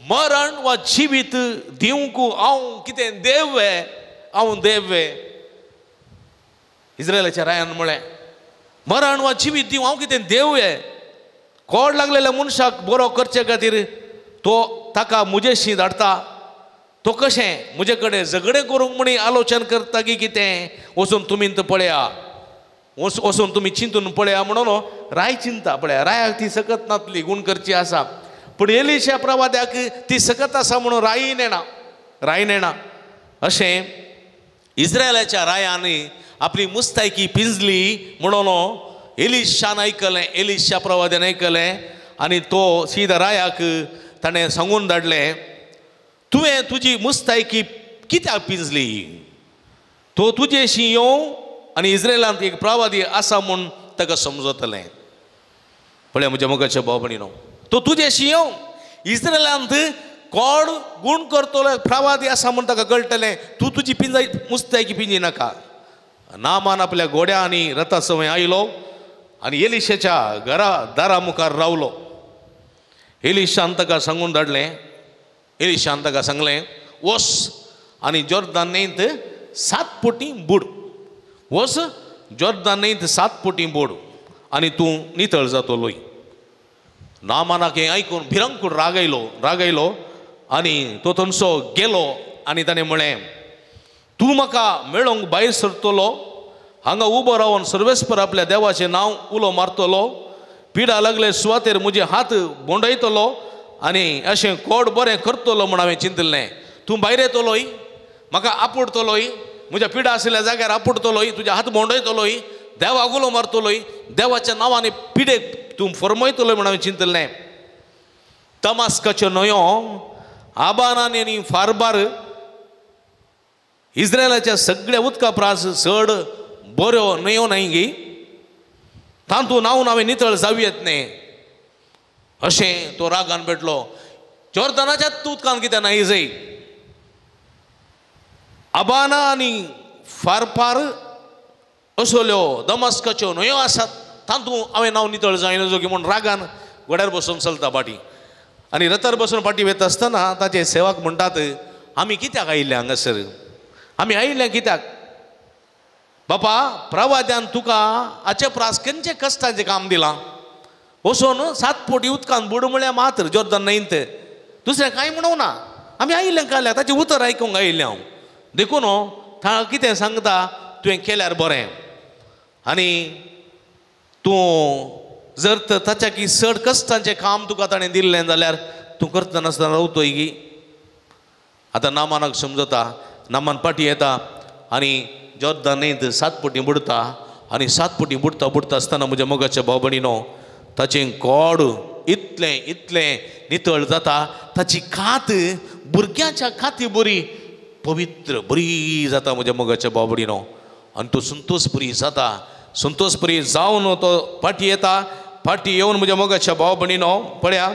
मरण वा जिवीत दिवंक हांव कितें देव वे, हांव देव वे. इस्रायलाच्या रायान म्हळें, मरण वा जिवीत दिवंक हांव कितें देव वे. कोड लागलेल्या मनशाक बरो करचे खातीर तो ताका म्हजेशी धाडटा, तो कशें म्हजे कडेन झगडें करूंक म्हणी आलोचन करता की कितें, वचून तुमी पळया, वचून तुमी चिंतून पळया म्हणून राय चिंता. पळया, रायाक ती सकत नातली गूण करची आसा, पूण एलिशा प्रवाद्याक ती सकत आसा म्हणून राय नेणा, राय नेणा. अशें इस्रायलाच्या रायान आपली मुस्तायकी पिंजली म्हणून एलिशान आयकलें, एलिशा प्रवाद्यान आयकलें आनी तो सीधा रायाक ताणें सांगून धाडलें, तुवें तुजी मुस्तायकी कित्याक पिंजली, तो तुजेशी येवं आनी इस्रायलांत एक प्रवादी आसा म्हूण ताका समजतलें. पळया म्हज्या मोगाच्या भाव भयणीनो, तो तुजेशी येवं, इस्रायलांत कोण गूण करतलो प्रवादी आसा म्हूण ताका कळटलें, तूं तुजी पिंजाय मुस्तायकी पिंजी नाका. नामान आपल्या घोड्या आनी रथा सवंय आयलो आनी एलिशाच्या घरा दारा मुखार रावलो. एलिशान ताका सांगून धाडलें, एलिशान ताका सांगलें, वस आनी जोर्दान न्हंयत 7 पोटी बुड, वस जोर्दान न्हंयत 7 पोटी बुड आनी तूं नितळ जातलोय. नामानाक हें आयकून भिरंकूळ रागयलो, रागयलो आनी तो थंयसो गेलो आनी ताणें म्हळें, तूं म्हाका मेळोवंक भायर सरतलो, हांगा उबो रावन सर्वेस्पर आपल्या देवाचें नांव उलो मारतलो, पिडा लागले सुवातेर म्हजे हात बोंडयतलो आनी अशें कोड बरें करतलो म्हूण हांवें चिंतलें. तूं भायर येतलोय, म्हाका आपुडतलोय, म्हज्या पिडा आशिल्ल्या जाग्यार आपुडतलोय, तुज्या हात बोंडयतलोय, देवाक उलो मारतलोय, देवाच्या नांवान पिडेक तूं फरमयतलोय म्हूण हांवें चिंतलें. तमास्काच्यो न्हंयो आबानान आनी फारबार इस्रायलाच्या सगळ्या उदका प्रास चड बऱ्यो न्हंयो न्हय गी, तातूंत न्हांवन हांवें नितळ जावं येत न्ही. अशें तो रागान पेटलो. जोर्दनाच्या उदकान कितें न्हाय जाय, आबाना आनी फारपार असल्यो दमस्काच्यो न्हंयो आसात, तातूंत हांवें नांव नितळ जायना जोगी म्हूण रागान घोड्यार बसून चलता फाटीं. आनी रथार बसून फाटीं वता आसतना ताचे सेवक म्हणटात, आमी कित्याक आयिल्ले हांगासर, आमी आयिल्ले कित्याक बापा, प्रवाद्यान तुका हाचे प्रास खंयचे कश्टाचें काम दिलां, वचून 7 पोटी उदकान बुड म्हळ्यार मात्र जोर्दन न्हंयत, दुसरें कांय म्हणूंक ना, आमी आयिल्ले काल्यार ताचें उतर आयकूंक आयिल्लें हांव, देखून कितें सांगता तुवें केल्यार बरें, आनी तूं जर तर ताच्या की चड कश्टांचें काम तुका ताणें दिल्लें जाल्यार तूं करतना नासतना रावतोय की. आतां नामानाक समजता, नामान पाटी येता आनी जॉर्दान न्हंयत 7 पटी बुडता आनी 7 पटी बुडता बुडता आसतना म्हज्या मोगाच्या भाव भयणीनो ताचें कोड इतलें इतलें नितळ जाता, ताची कात भुरग्यांच्या काती बरी पवित्र बरी जाता म्हज्या मोगाच्या भाव भयणीनो. आनी तो संतोष बरी जाता, संतोष बरी जावन तो पाटी येता. पाटी येवन म्हज्या मोगाच्या भाव भयणीनो पळया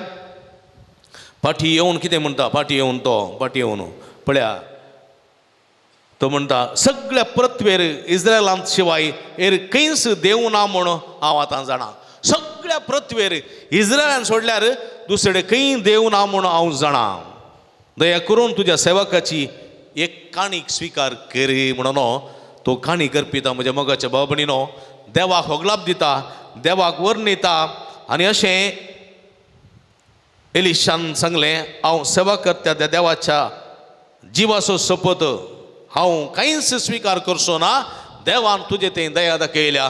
पाटी येवन कितें म्हणटा, पाटी येवन तो पाटी येवन पळया तो म्हणटा सगळ्या पृथ्वेर इस्रायलांत शिवाय हेर खंयच देव ना म्हूण हांव आतां जाणा. सगळ्या पृथ्वेर इस्रायलान सोडल्यार दुसरे खंय देव ना म्हूण हांव जाणा. दया करून तुज्या सेवकाची एक काणीक स्विकार कर म्हणून तो काणी करपिता म्हज्या मोगाच्या भाव भयणीनो देवाक होगलाप दिता, देवाक वर्णिता. आनी अशें एलिशान सांगलें हांव सेवा करता त्या देवाच्या जिवाचो सोपत हांव कांयच स्विकार करचो ना. देवान तुजे तें दया दाखयल्या,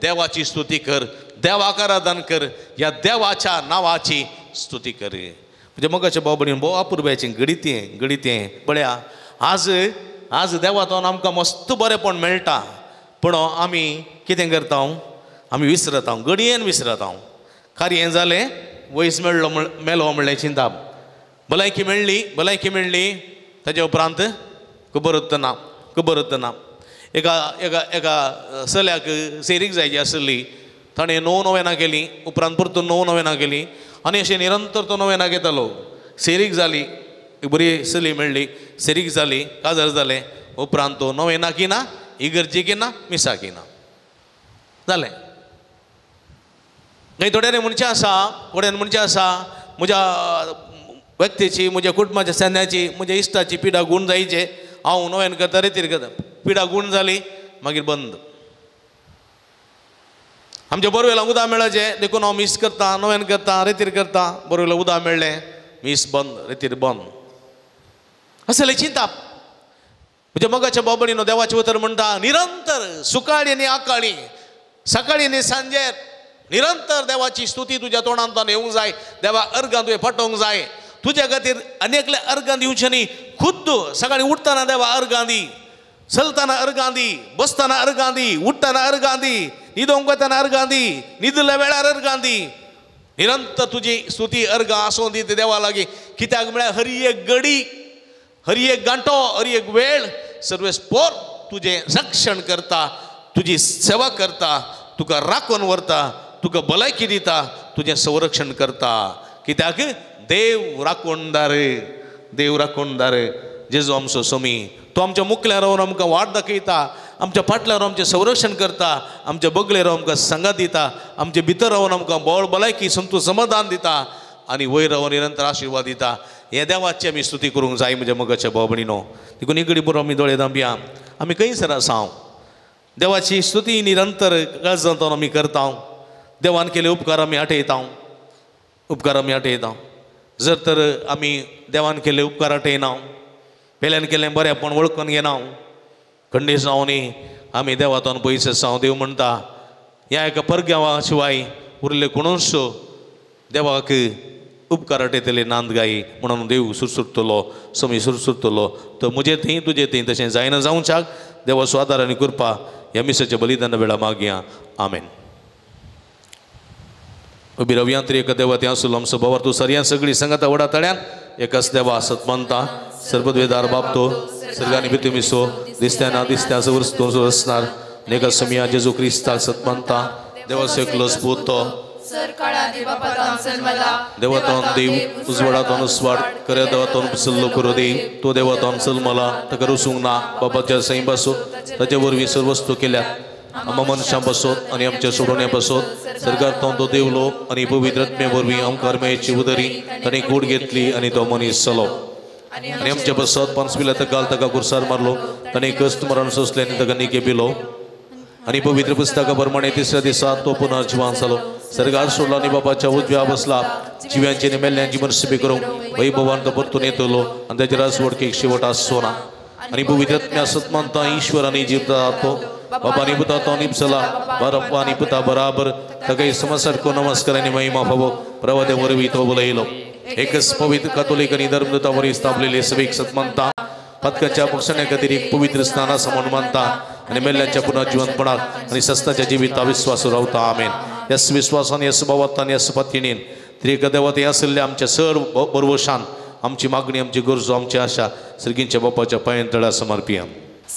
देवाची स्तुती कर, देवाक आराधन कर, ह्या देवाच्या नांवाची स्तुती कर. म्हणजे मोगाच्या भाव भयणीन भोव अपुरबायेचें घडितें घडितें पळया आज आज देवातून आमकां मस्त बरेंपण मेळटा, पूण आमी कितें करता, आमी विसरता, घडयेन विसरता. कार्य जालें वयस मेळ्ळो मेलो म्हणलें चिंताप, भलायकी मेळ्ळी भलायकी मेळ्ळी ताजे उपरांत खबर उरतना खबर उरतना. एका एका एका चल्याक सेरीक जायची आसली, ताणें 9 नोवेनां केली, उपरांत परतून 9 नोवेनां केली आनी अशें निरंतर तो नोवेनां घेतालो. सेरीक जाली, एक बरी चली मेळ्ळी, सेरीक जाली, काजार जालें, उपरांत तो नोवेनां किना, इगर्जी किना, मिसा किना जालें. मागीर थोड्यांनी म्हणचें आसा, थोड्यांनी म्हणचें आसा म्हज्या व्यक्तीची, म्हज्या कुटुंबाच्या सैन्याची, म्हज्या इश्टाची पिडा गूण जायचे, हांव नोवेन करता रेतीर करता, पिडा गूण जाली मागीर बंद. आमच्या बोरवेला उदक मेळचें देखून हांव मीस करता, नोवेन करता, रेतीर करता, बोरवेला उदक मेळ्ळें मीस बंद, रेतीर बंद. असलें चिंताप. म्हज्या मोगाच्या भाव भयणीनो देवाचें उतर म्हणटा निरंतर सुकाळी आनी आकाळी, सकाळी आनी सांजेर निरंतर देवाची स्तुती तुज्या तोंडांतल्यान येवंक जाय, देवा अर्गां तुवें पटोवंक जाय. तुज्या खातीर अनेकले अर्गां दिवचें न्ही, खुद्द सकाळी उठतना देवा अर्गां दी, चलतना अर्गां दी, बसतना अर्गां दी, उठ्ठना अर्गां दी, न्हिदोंक वतना अर्गां दी, न्हिदल्या वेळार अर्गां दी. निरंतर तुजी स्तुती अर्गां आसूं दी देवा लागीं. कित्याक म्हळ्यार हर एक घडी, हर एक घंटो, हर एक वेळ सर्वेस्पोर तुजें रक्षण करता, तुजी सेवा करता, तुका राखून व्हरता, तुका भलायकी दिता, तुजें संरक्षण करता. कित्याक देव राखणदार, देव राखणदार जेजू आमचो स्वामी. तो आमच्या मुखल्यार रावन आमकां वाट दाखयता, आमच्या फाटल्यार आमचें संरक्षण करता, आमच्या बगलेर आमकां सांगात दिता, आमचे भितर रावन आमकां बळ भलायकी संतू समाधान दिता आनी वयर रावन निरंतर आशिर्वाद दिता. हे देवाची आमी स्तुती करूंक जाय म्हज्या मोगाच्या भाव भयणीनो. देखून इगडी बरोबर आमी दोळे धांपया, आमी खंयसर आसा देवाची स्तुती निरंतर काळजांतल्यान आमी करता. देवान केले उपकार आमी आठयता, उपकार आमी आठयता. जर तर आमी देवान केले उपकार आठयना, पेल्यान केलें बरेंपण वळखून घेना, खंडीस जावनी आमी देवातून पयस आसा. देव म्हणटा ह्या एका परगांवा शिवाय उरले कोणूच देवाक उपकार आठयतले नांद गाई म्हणून देव सुरसुरतलो, समी सुरसुरतलो. तर म्हजे थंय तुजे थंय तशें जायना जावच्याक देवाचो आदार आनी कृपा ह्या मिसाच्या बलिदाना वेळा मागया. आमेन. उबी रवया तरी एका देवा ते आसलो आमचो भावार तूं सरयान सगळी सांगाता व्हडा तळ्यान एकाच देवा सतमानता सर्वद्वेदार बापतो सर्गानी भितर मिसो दिसत्या ना दिसत्या सवर असणार एका समिया जेजू क्रिस्ताक सतमानता देवाचो एकलो पूत तो देवातोन देव उजवाडातोन उजवाड खऱ्या देवातोन सल्लो करो देव तो देवातोन सलमला ताका रुसूंक ना बाबाच्या सैं बसो ताचे वरवीं सर्व वस्तू केल्या आमा मनशां बसोत आनी आमच्या सोडोवण्या बसोत सरकार तो देवलो आनी पवित्र आत्म्या वरवीं आमकां मेळची उदरी ताणें कूड घेतली आनी तो मनीस जालो आनी आमच्या बसत पांचविल्या तकाल ताका कुर्सार मारलो ताणें कश्ट मरण सोंसलें आनी ताका निके पिलो आनी पवित्र पुस्तका प्रमाणे तिसऱ्या दिसा तो पुनः जिवान जालो सरकार सोडलो आनी बाबाच्या उजव्या बसला जिव्यांची आनी मेल्ल्यांची मनसुबी करूंक वैभवान तो परतून येतलो आनी ताच्या राजवडकेक शेवट आसचो ना आनी पवित्र आत्म्या सतमानता ईश्वर आनी जिवता तो बाबा आनी पुता तो निपसला बारप्पा आनी पुता बराबर ताका समज सारको नमस्कार आनी महिमा फावो प्रवादे वरवीं तो उलयलो. एकच पवित्र कातोलिक आनी धर्मदूता वरी स्थापलेले सभेक सत मानता. पदकाच्या बक्षण्या खातीर एक पवित्र स्नाना समान मानता आनी मेल्ल्याच्या पुनर्जिवंतपणाक आनी सस्ताच्या जिविता विश्वास रावता. आमेन. यस विश्वासान यस भावातान यस पत्नीन त्रिक देवते आशिल्ल्या आमच्या सर बरवशान आमची मागणी आमची गरजो आमची आशा सर्गींच्या बापाच्या पांयां तळा समर्पिया.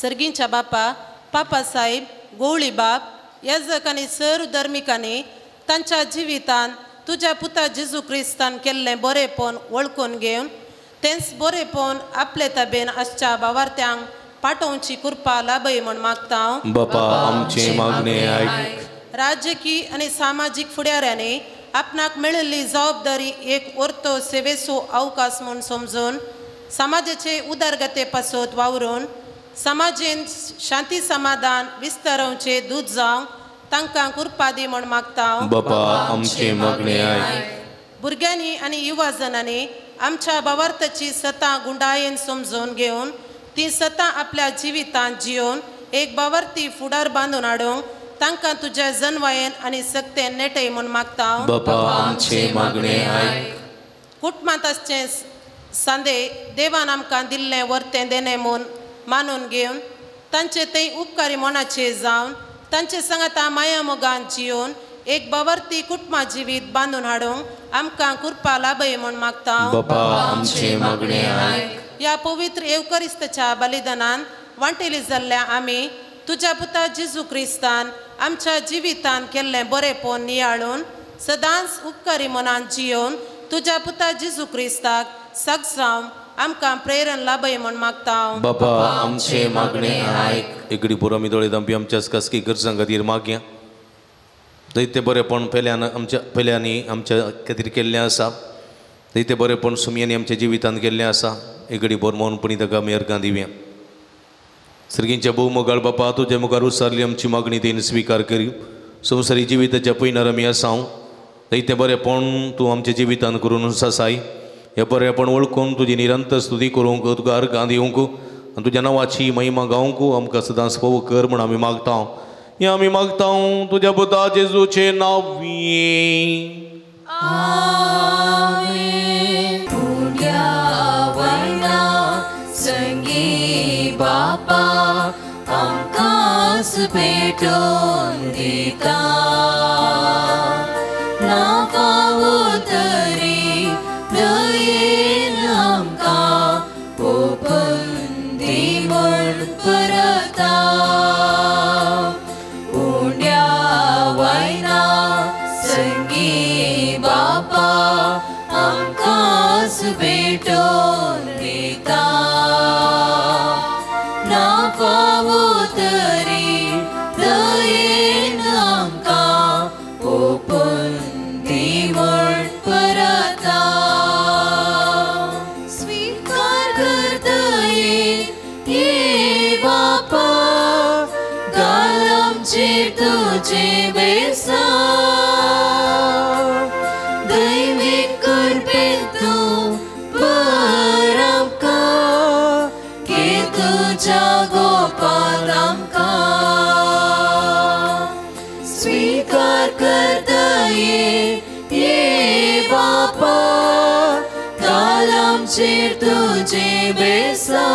सर्गींच्या बापा पापा साहेब गोवळी बाप याजक आनी सर धर्मिकांनी तांच्या जिवितान तुज्या पुता जेजू क्रिस्तान केल्लें बरेपण वळखून घेवन तेंच बरेपण आपले तबेन आसच्या भावार्थ्यांक पाठोवची कृपा लाभय म्हूण मागता. बापा आमची मागणी आयक. राजकीय आनी सामाजीक फुडाऱ्यांनी आपणाक मेळिल्ली जबाबदारी एक ortho सेवेचो अवकाश म्हूण समजून समाजाचे उदरगते पासत वावरून समाजेन शांती समाधान विस्तारोवचे दूत जावंक तांकां कृपा दी म्हूण मागता. बापा आमची मागणी आयक. भुरग्यांनी आनी युवा जणांनी आमच्या भावार्थाची सतां गुंडायेन समजून घेवन ती सतां आपल्या जिवितांत जियोवन एक भावार्थी फुडार बांदून हाडूंक तांकां तुज्या जनवायेन आनी सक्तेन नेटय म्हूण मागता. बापा आमची मागणी आयक. कुटुंबांत आसचें सांदे देवान आमकां दिल्लें वर्तें देणें म्हूण मानून घेवन तांचे थंय उपकारी मनाचे जावन तांचे सांगाता माया मोगान जियोवन एक भावार्थी कुटुंबा जिवीत बांदून हाडूंक आमकां कृपा लाभय म्हूण मागता. बापा आमची मागणी आयक. ह्या पवित्र येवकरिस्ताच्या बलिदानान वांटेली जाल्ल्या आमी तुज्या पुता जेजू क्रिस्तान आमच्या जिवितान केल्लें बरेपण नियाळून सदांच उपकारी मनान जियोवन तुज्या पुता जेजू क्रिस्ताक सग जावन आमकां प्रेरण लाभय म्हूण मागता. बापा आमचे मागणे आयक. एकडे पुरो आमी दोळे धांपी आमच्या खासगी गरजां खातीर मागया. जायते बरेपण पेल्यान आमच्या पेल्यांनी आमच्या खातीर केल्लें आसा. जायते बरेपण सुमयांनी आमच्या जिवितान केल्लें आसा. एकडे बोर मौनपणी ताका आमी अर्गां दिवया. सर्गींच्या भोव मोगाळ बापा तुज्या मुखार उसारली आमची मागणी तेणी स्विकार करी. संवसारी जिविताच्या पयनार आमी आसा. जायते बरेपण तूं आमच्या जिवितान करून सासाय. हें बरेपण वळखून तुजी निरंतर स्तुती करूंक तुका अर्गां दिवंक आनी तुज्या नांवाची महिमा गावंक आमकां सदांच फोव कर म्हूण आमी मागता. हें आमी मागता तुज्या पुता जेजूचे नांवी. आमेन. संगी बापा आमकांच भेटोवन दिता ना फावो तरी दयेन आमकां ओपन दी म्हूण परता. उण्या वयना संगी बापा आमकांच भेटोवन दिता ना फावो तरी दयेन आमकां ओपन दी म्हूण परता. स्विकार कर दयेन ये बापा घाल आमचेर तुजें बेसांव दैवीक कृपेन तूं भर आमकां घे तुज्या गोपान आमकां. स्विकार कर दयेन ये बापा घाल आमचेर तुजें बेसांव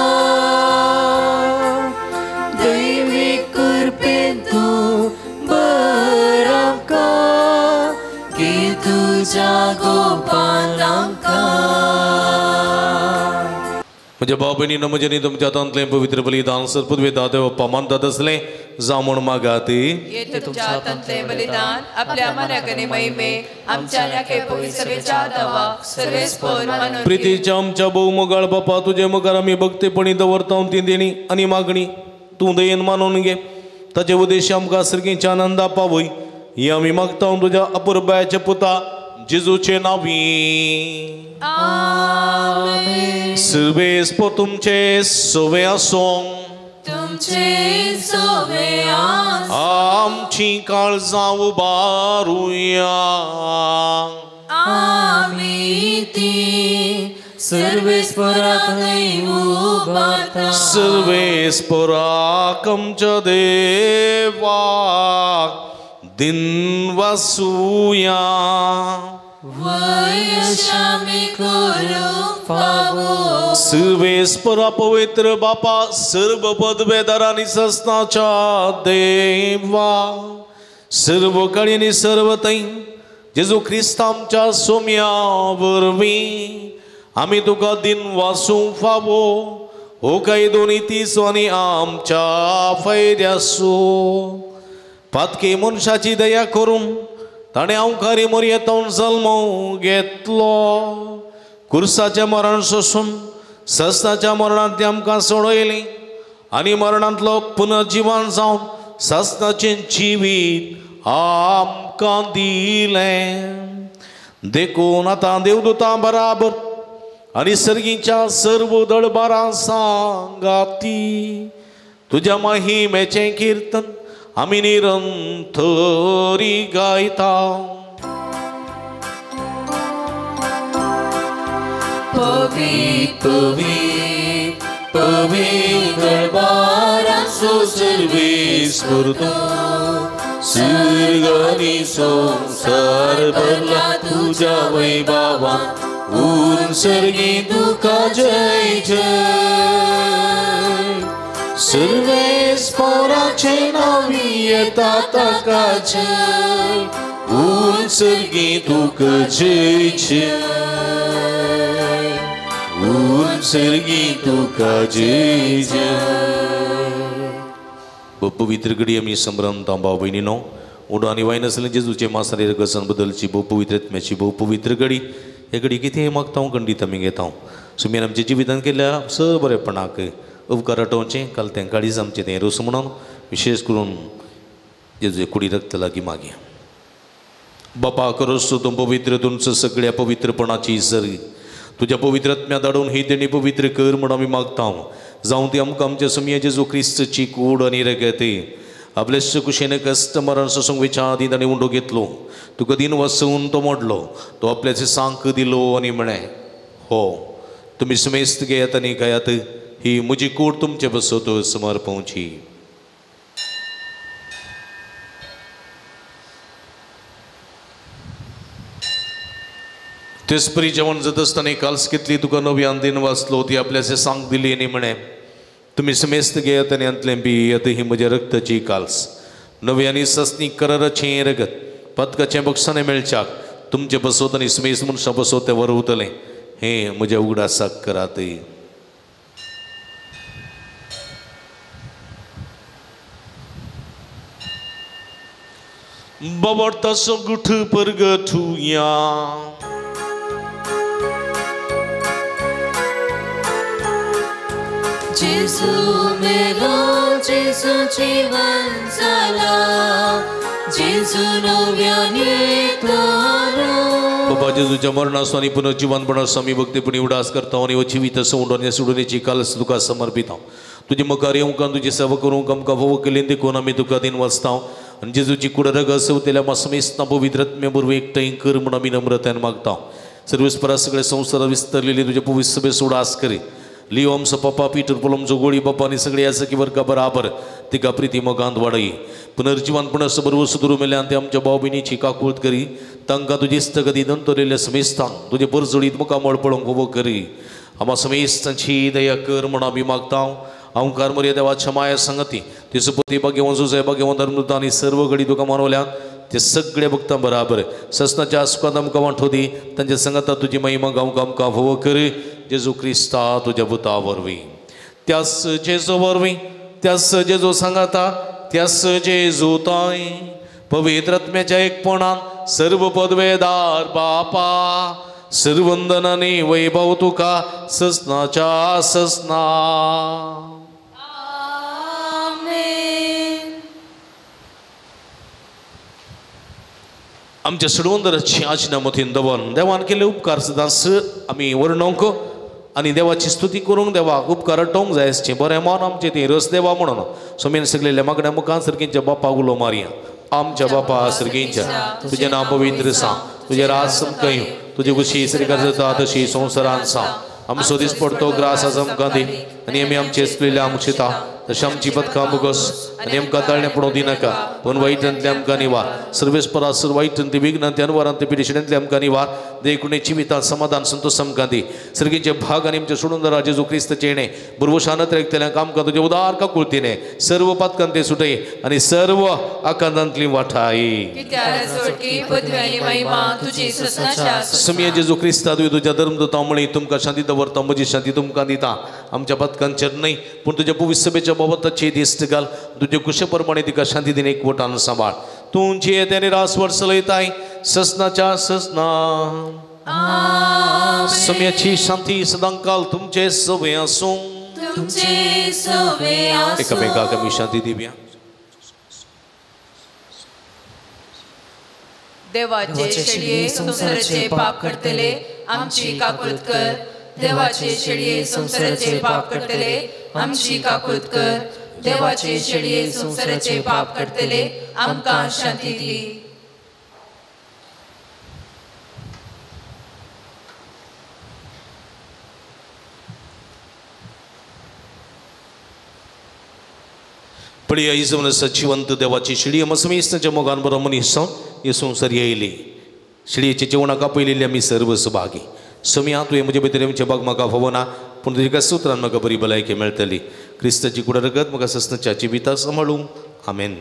दैवीक कृपेन तूं भर आमकां घे तुज्या गोपान आमकां. म्हज्या भाव भयणीनो म्हजें न्ही तुमच्या हातांतलें पवित्र बलिदान सरपुदवेदा देव मानतात आसलें जावं म्हूण मागात. हे तुमच्या हातांतलें बलिदान आपल्या मनाक आनी महिमे आमच्या आनी पवित्र सभेच्या नांवाक सर्वेस्पर मानून. प्रितीच्या आमच्या भोव मोगाळ बापा तुजे मुखार आमी भक्तीपणी दवरता ती देणी आनी मागणी तूं दयेन मानून घे. ताचे उद्देश आमकां सर्गीच्या आनंदा पावय ही आमी मागता तुज्या अपुरबायाच्या पुता जेजूचे नांवी. आमेन. सर्वेस्पर तुमचे सवे आसूं. तुमचे सवे आसूं. आमची काळजां उबारुया. आमी ती सर्वेस्पराक उबारता. सर्वेस्पराक आमच्या देवाक दिनवासुया. वयशामी करूंक फावो. सर्वेस्परा पवित्र बापा सर्व पदवेदारांनी ससनाच्या देवा सर्व कडेन सर्व थंय जेजू क्रिस्त आमच्या सोम्या वरवीं आमी तुका दिन वासूंक फावो हो कायदो नितीचो आनी आमच्या फायद्याचो. पातकी मनशाची दया करून ताणें अवकारी मोरयेतावन जल्म घेतलो कुर्साचें मरण सोसून सस्नाच्या मरणांत आमकां सोडयली आनी मरणांतलो पुनर्जिवन जावन सस्नाचें जिवीत आमकां दिलें. देखून आतां देवदूतां बराबर आनी सर्गीच्या सर्व दळबारां सांगाती तुज्या महिमेचें किर्तन आमी निरंतरी गायता. पवित्र पवित्र पवित्र बारांचो सर्वेस्पर तूं सर्ग आनी संवसार भरला तुज्या वैभवान ऊन सर्गी तुका जय जय. सर्वेस्पराचें नांव येता ताका जय ऊन सर्गी तुका जय जय ऊन सर्गी तुका जय जय. पवित्र घडी आमी संभ्रमता भाव भयणीनो उडो आनी वायन आसलें जेजूचे मासारी रगसान बदलची भोव पवित्र आत्म्याची भोव पवित्र घडी हे घडी कितें मागता खंडीत आमी घेता. सुमेर आमच्या जिवितान केल्या सर बरेपणाक उपकार आटोवचें काल तें काळीज आमचें तें रोस म्हणून विशेष करून जेजू कुडी रक्त लागीं मागया. बापा करोस तूं पवित्र तुमचो सगळ्या पवित्रपणाची सर तुज्या पवित्र आत्म्या धाडून ही देणी पवित्र कर म्हूण आमी मागता. जावं ती आमकां आमच्या सुमये जेजू क्रिस्तची कूड आनी रगत आपले कुशेन कश्ट मरण सोसूंक विचार आदी ताणें उंडो घेतलो तुका दिन वसून तो मोडलो तो आपल्याचे सांक दिलो आनी म्हळें हो तुमी समेस्त घेयात आनी खायात ही म्हजी कूड तुमचे बसत समर्पवची. तेचपरी जेवण जाता आसतना काल्स घेतली तुका नव्यान दिन वाचलो ती आपल्याचे सांग दिली आनी म्हळें तुमी समेस्त घेयात आनी हांतलें पियेयात ही म्हज्या रक्ताची काल्स नवी आनी सस्नी कराराचें रगत पदकाचें बक्षाणें मेळच्याक तुमचे बसोत आनी समेस्त मनशां बसोत तें वरवतलें हें म्हज्या उगडासाक करात. बाबा गुठ परगठुया जेजू मेलो जेजू जीवन जाला जेजू नव्याने तारो. बाबा जेजूच्या मरणाचो आनी पुनर्जीवनपणाचो आमी भक्तीपणी उडास करता आनी हो जिवीत सोडून आनी सोडून कालस तुका समर्पिता. तुजे मुखार येवंक आनी तुजी सेवा करूंक आमकां फावो केली देखून आमी तुका दिन वाचता आनी जेजूची कूड रगत सवतेल्या मासमेस्तां पवित्र आत्म्या वरवीं एकठांय कर म्हूण आमी नम्रतायेन मागता. सर्वेस्परा सगळ्या संवसारात विस्तरलेली तुज्या पवित्र सभे उडास करी. लियो आमचो पप्पा पीटर पोल आमचो गोळी बाप्पा आनी सगळे याजकी वर्गा बराबर तिका प्रिती मोगांत वाडय. पुनर्जिवनपणा बरोबर सुदरू मेल्यान ते आमच्या भाव भयणीची काकूळत करी तांकां तुजी इश्टगती नंतरलेल्या समेस्तांक तुजे परजळीत मुखामळ पळोवंक उबो करी. आमा समेस्तांची दया कर म्हूण आमी मागता. अंकार मर्या देवाच्या माया संगती ती सुपती भाग्यवंत सुजय भाग्यवंत धर्मदूत आनी सर्व घडी तुका मानवल्यात ते सगळे भक्तां बराबर ससनाच्या सुखांत आमकां वांटो दी तांच्या संगता तुजी महिमा गावंक आमकां फावो कर. जेजू क्रिस्ता तुज्या भुता वरवीं त्यास जेजू वरवीं त्यास जेजू सांगाता त्यास जेजू ताय पवित्र आत्म्याच्या एकपणान सर्व पदवेदार बापा सर्वंदनानी वैभव तुका ससनाच्या ससना. आमच्या सडवंदराची आजना मतीन दवरून देवान केले उपकार सदांच आमी वर्णोवंक आनी देवाची स्तुती करूंक देवाक उपकार अटोवंक जाय आसचें बरें मन आमचें तें रस देवा म्हणून सोमेन सगळेल्या मागण्या मुखार सर्गींच्या बापाक उलो मारया. आमच्या बापा सर्गींच्या तुजें नांव पवित्र सांग तुजें राज आमकां येवं तुजी खुशी सर्गार जाता तशी संवसारान सांग. आमचो दीस पडतो ग्रास आज आमकां दी आनी आमी आमचे चुकलेल्या आमक्षिता तशें आमची पदकां बोगस आनी आमकां ताळणें पडोवं दिनाका पूण वायटांतलें आमकां निवार सर्वेस्परा सर वायटांत विघ्नांत अनवरांत पिडेशिड्यांतलें आमकां निवार देखून जिवितांत समाधान संतोष आमकां दी सर्गीचे भाग आनी आमचे सोडून जेजू क्रिस्ताचें येणें बुरवशानत रेखतल्यांक आमकां तुजें उदार काकुळतीने सर्व पातकांते सुटय आनी सर्व आकांतांतली वाठाय. समिया जेजू क्रिस्ता तुवें तुज्या धर्मदूता म्हळी तुमकां शांती दवरता म्हजी शांती तुमकां दिता आमच्या पातकांचेर न्हय पूण तुज्या पवित्र सभेच्या बाबताची दिश्ट घाल तुजे कुशे प्रमाणे तिका शांती दिवन एकवटान सांबाळ तुमची येते आनी रासवर चलयताय ससनाच्या ससना. सम्याची शांती सदांकाल तुमचे सवे आसूं. एकामेकाक आमी शांती दिवया. देवाचे शेळये संवसाराचे पाप करतले आमची काकूत कर. देवाचे शेळये संवसाराचे पाप करतले आमची काकूत कर. देवाचे शेळये संवसाराचे पाप करतले आमकां शांती दी. पळया इजवन सचिवंत देवाची शिडी मसमेस्ताच्या मोगान बरो मनीस हे संवसार येयली शिडयेच्या जेवणाक आपयलेली आमी सर्व सभागी. समिया तुवें म्हजे भितर आमचे बाग म्हाका फावना पूण तुज्या सुत्रान म्हाका बरी भलायकी मेळटली. क्रिस्ताची कुडा रगत म्हाका ससनाच्या जिविता सांबाळूं. आमेन.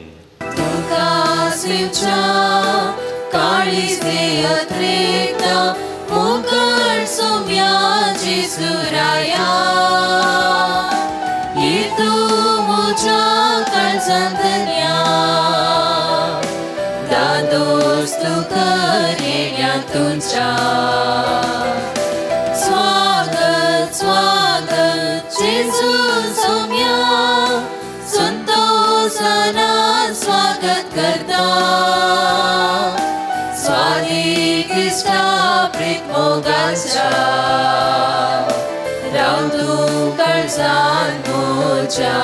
स्वागत स्वागत जेजू सोम्या संतोषाना स्वागत करता स्वादी क्रिस्ता प्रीत मोगाच्या राव तूं काळजान म्हज्या.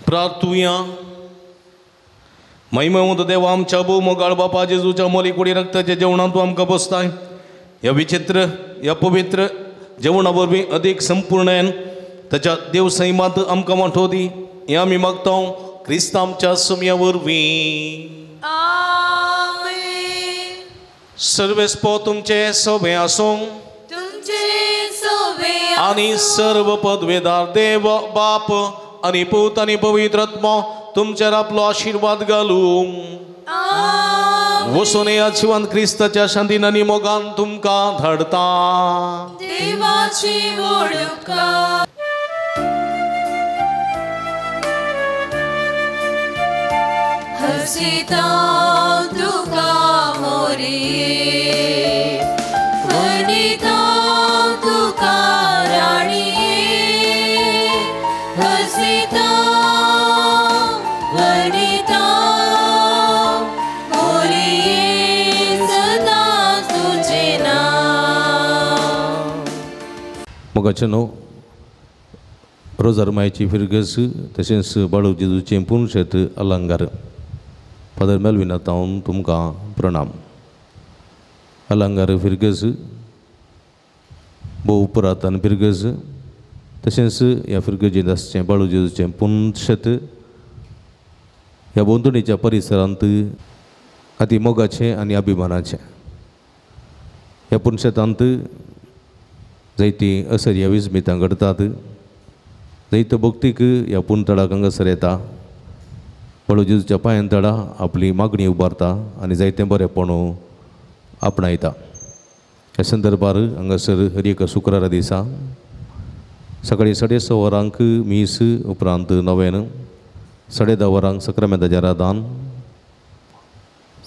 प्रार्थुया. महिमेवंत देवा आमच्या भोव मोगाळ बापा जेजूच्या मोली कुडी रक्ताच्या जेवणांत तूं आमकां बसताय. ह्या विचित्र ह्या पवित्र जेवणा वरवीं अदीक संपूर्णेन ताच्या देव सैमांत आमकां वांटो दी हें आमी मागता क्रिस्त आमच्या सुम्या वरवीं. सर्वेस्पो तुमचे सोबे आसूं आनी सर्व पदवेदार देव बाप आनी पूत आनी पवित्र आत्मो तुमचेर आपलो आशिर्वाद घालूं. वसून ह्या जिवंत क्रिस्ताच्या शांतीन आनी मोगान तुमकां धाडता. देवाची वळख हसिता तुका मोरये वनिता तुका राणये हसिता वनिता मोरये सदा तुझे नाव. मोगाचें न्हू रोजार मायची फिरगस तशेंच बाळू जेजूचें पुनशेत अलंकार. फादर मेलविना तावन तुमकां प्रणाम. अलंकार फिरगस भोव पुरातन फिरगस तशेंच ह्या फिरगजींत आसचें बाळू जेजूचें पुनशेत ह्या भोंवतणीच्या परिसरांत अती मोगाचें आनी अभिमानाचें. ह्या पुनशेतांत जायतीं असर्या विस्मितां घडटात. जायतो भक्तीक ह्या पुनतळाक हांगासर येता. बाळू जेजूच्या पांयान तळा आपली मागणी उबारता आनी जायतें बरेंपण आपणायता. ह्या संदर्भार हांगासर हर एका शुक्रारा दिसा सकाळीं 6:30 वरांक मीस उपरांत नवेन 10:30 वरांक सक्रामेंताचें रादान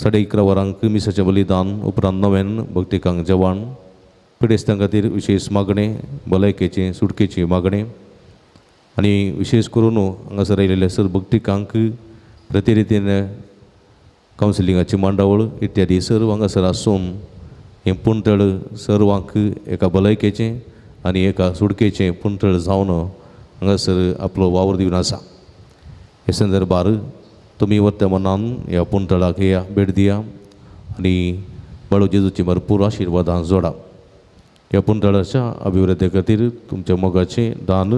11:30 वरांक मिसाचें बलिदान उपरांत नवेन भक्तिकांक जेवण पिडेस्तां खातीर विशेश मागणें भलायकेचें सुटकेची मागणें आनी विशेश करून हांगासर आयिल्ले सर भक्तिकांक प्रतिरितीन कावन्सिलिंगाची मांडावळ इत्यादी सर्व हांगासर आसून हें पुणतळ सर्वांक एका भलायकेचें आनी एका सुटकेचें पुणतळ जावन हांगासर आपलो वावर दिवन आसा. हे संदर्भार तुमी वर्तमानान मनान ह्या पुणतळाक या भेट दिया आनी बाळू जेजूची भरपूर आशिर्वादां जोडा. ह्या पुणतळाच्या अभिवृद्धी खातीर तुमच्या मोगाचें दान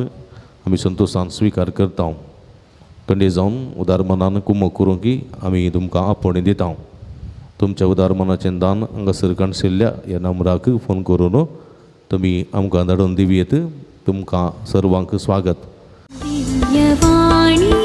आमी संतोशान स्विकार करता. कंडे जावन उदार मनान कुमक करूंक की आमी तुमकां आपोवणें दिता. तुमच्या उदार मनाचें दान हांगासर काणशिल्ल्या ह्या नंबराक फोन करून तुमी आमकां धाडून दिवयेत. तुमकां सर्वांक स्वागत. दिव्यवाणी.